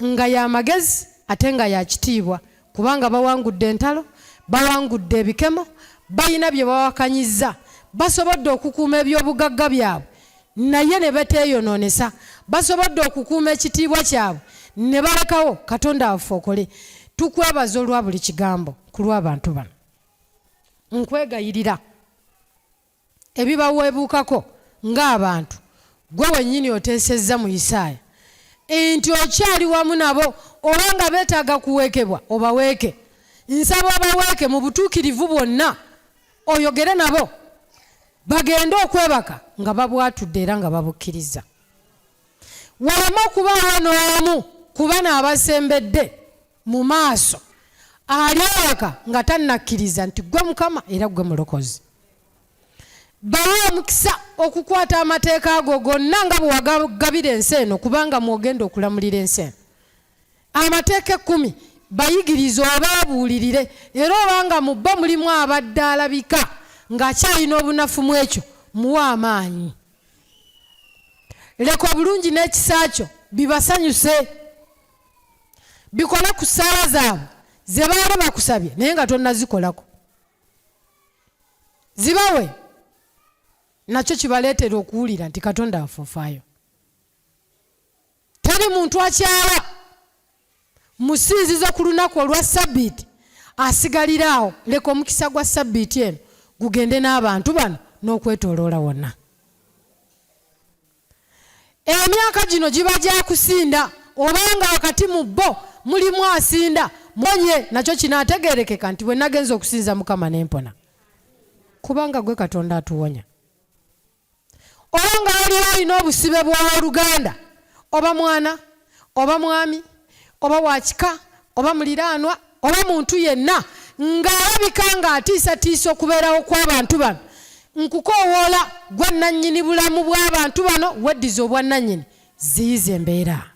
nga ya magezi ate nga ya kitiibwa kubanga bawangudde entalo, bawangudde ebikemo, Balina bye bawakanyizza. Basobodde okukuuma eby'obugagga byabwe naye ne bateeyonoonesa. Basobodde okukuuma ekitiibwa kyabwe ne balekawo Katonda waffe okole. Tukwebaza olwa buli kigambo ku lw'abantu bano. Nkwegayirira. Ebibaweebuukako ng'abantu, ggwe wennyini oteesezza mu Isaaya nti okyali wamu nabo, oba nga beetaaga kuweekebwa, obaweeke. Nsaba obaweeke mu butuukirivu bwonna, oyogere nabo, bagende okwebaka nga babwatudde era nga babukkirizza. Waleme okubaawo n'omu ku bano abasembedde mu maaso ali awaka nga tannakkiriza nti ggwe Mukama era ggwe Mulokozi. Bawe omukisa okukwata amateeka go gonna nga bwe wagabira ensi eno, kubanga mw'ogenda okulamulira ensi eno. Amateeka ekkumi bayigirize obabuulirire, era obanga mu bo mulimu abadde alabika ng'akyalina obunafu mu ekyo, muwe amaanyi. Leka obulungi n'ekisa kyo bibasanyuse. Bikole ku ssaala zaabwe ze baali bakusabye naye nga tonnazikolako. Zibawe nakyo kibaleetera okuwulira nti Katonda waffe ofaayo. Teri muntu akyala mu ssinzizo ku lunaku olwa Ssabbiiti asigalira awo. Leka omukisa gwa Ssabbiiti eno gugende n'abantu bano n'okwetooloola wonna. Emyaka gino giba gya kusinda, oba nga wakati mu bo mulimu asinda, muwonye, nakyo kinaategeerekeka nti bwe nagenze okusinza Mukama ne mpona. Kubanga ggwe Katonda atuwonya. Oba nga waliwo alina obusibe bw'ow'oluganda, oba mwana, oba mwami, oba wa kika, oba muliraanwa, oba muntu yenna, ng'alabika ng'atiisatiisa okubeerawo kw'abantu bano, nkukoowoola ggwe nnannyini bulamu bw'abantu bano, weddize obwannannyini, ziyiza embeera.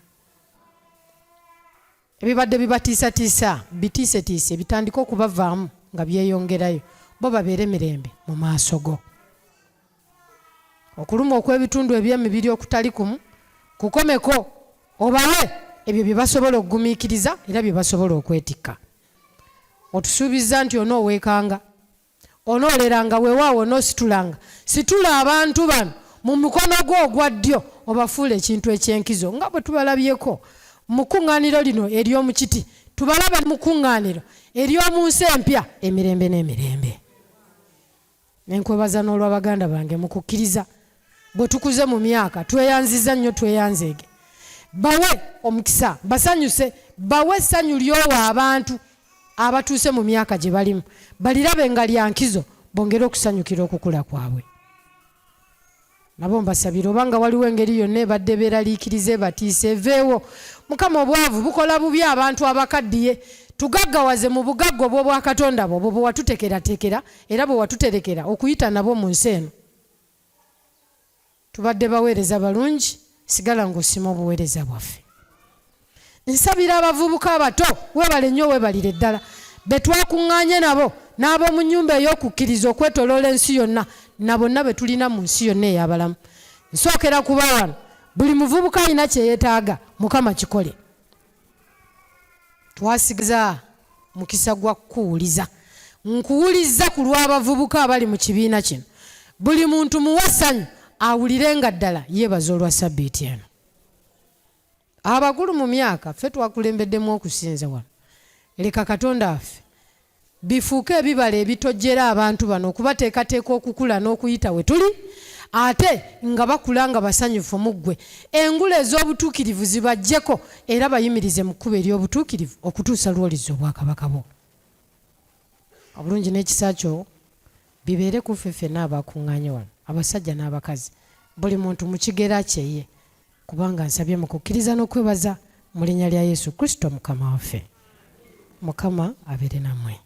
Ebibadde bibatiisatiisa bitiisetiise bitandike okubavaamu nga byeyongerayo, bo babeere mirembe mu maaso go. Okulumwa okw'ebitundu eby'emibiri okutali kumu kukomeko, obawe ebyo bye basobola okugumiikiriza era bye basobola okwetikka. Otusuubizza nti onooweekanga, onooleranga, weewaawo onoositulanga. Situla abantu bano mu mukono gwo ogwa ddyo obafuule ekintu eky'enkizo nga bwe tubalabyeko mu kkuŋŋaaniro lino ery'omu kiti, tubalabe mu kkuŋŋaaniro ery'omu nsi empya emirembe n'emirembe. Ne nkwebaza n'olwa baganda bange mu kukkiriza, bwe tukuze mu myaka. Tweyanzizza nnyo, tweyanzeege. Bawe omukisa, basanyuse, bawe essanyu ly'owa abantu abatuuse mu myaka gye balimu, balirabe nga lya nkizo, bongere okusanyukira okukula kwabwe. Nabo mbasabira, oba nga waliwo engeri yonna ebadde ebeeraliikiriza, ebatiisa, eveewo. Mukama, obwavu bukola bubi abantu abakaddiye. Tugaggawaze mu bugagga obw'Obwakatonda Bwo, obwo bwe watutekeratekera era bwe watuterekera okuyita nabwo mu nsi eno. Tubadde baweereza balungi, sigala ng'osima obuweereza bwaffe. Nsabira abavubuka abato, weebale nnyo weebalire ddala, be twakuŋŋaanye nabo, n'ab'omu nnyumba ey'okukkiriza okwetooloola ensi yonna, na bonna be tulina mu nsi yonna ey'abalamu. Nsookera ku ba wano. Buli muvubuka alina kye yeetaaga, Mukama kikole. Twasigaza mukisa gwa kukuwuliza. Nkuwulizza ku lw'abavubuka abali mu kibiina kino. Buli muntu muwe essanyu, awulire nga ddala yeebaza olwa ssabbiiti eno. Abakulu mu myaka ffe twakulembeddemu okusinza wano. Leka Katonda waffe bifuuke ebibala ebitojjera abantu bano okubateekateeka okukula n'okuyita we tuli ate nga bakula nga basanyufu mu ggwe. Engule ez'obutuukirivu zibaggyeko era bayimirize mu kkubo ery'obutuukirivu okutuusa lw'olizza obwakabaka bwo. Obulungi n'ekisa kyo bibeere ku ffe ffenna abakuŋŋaanye wano, abasajja n'abakazi, buli muntu mu kigera kye ye. Kubanga nsabye mu kukkiriza n'okwebaza mu linnya lya Yesu Kristo Mukama waffe. Mukama abeere nammwe.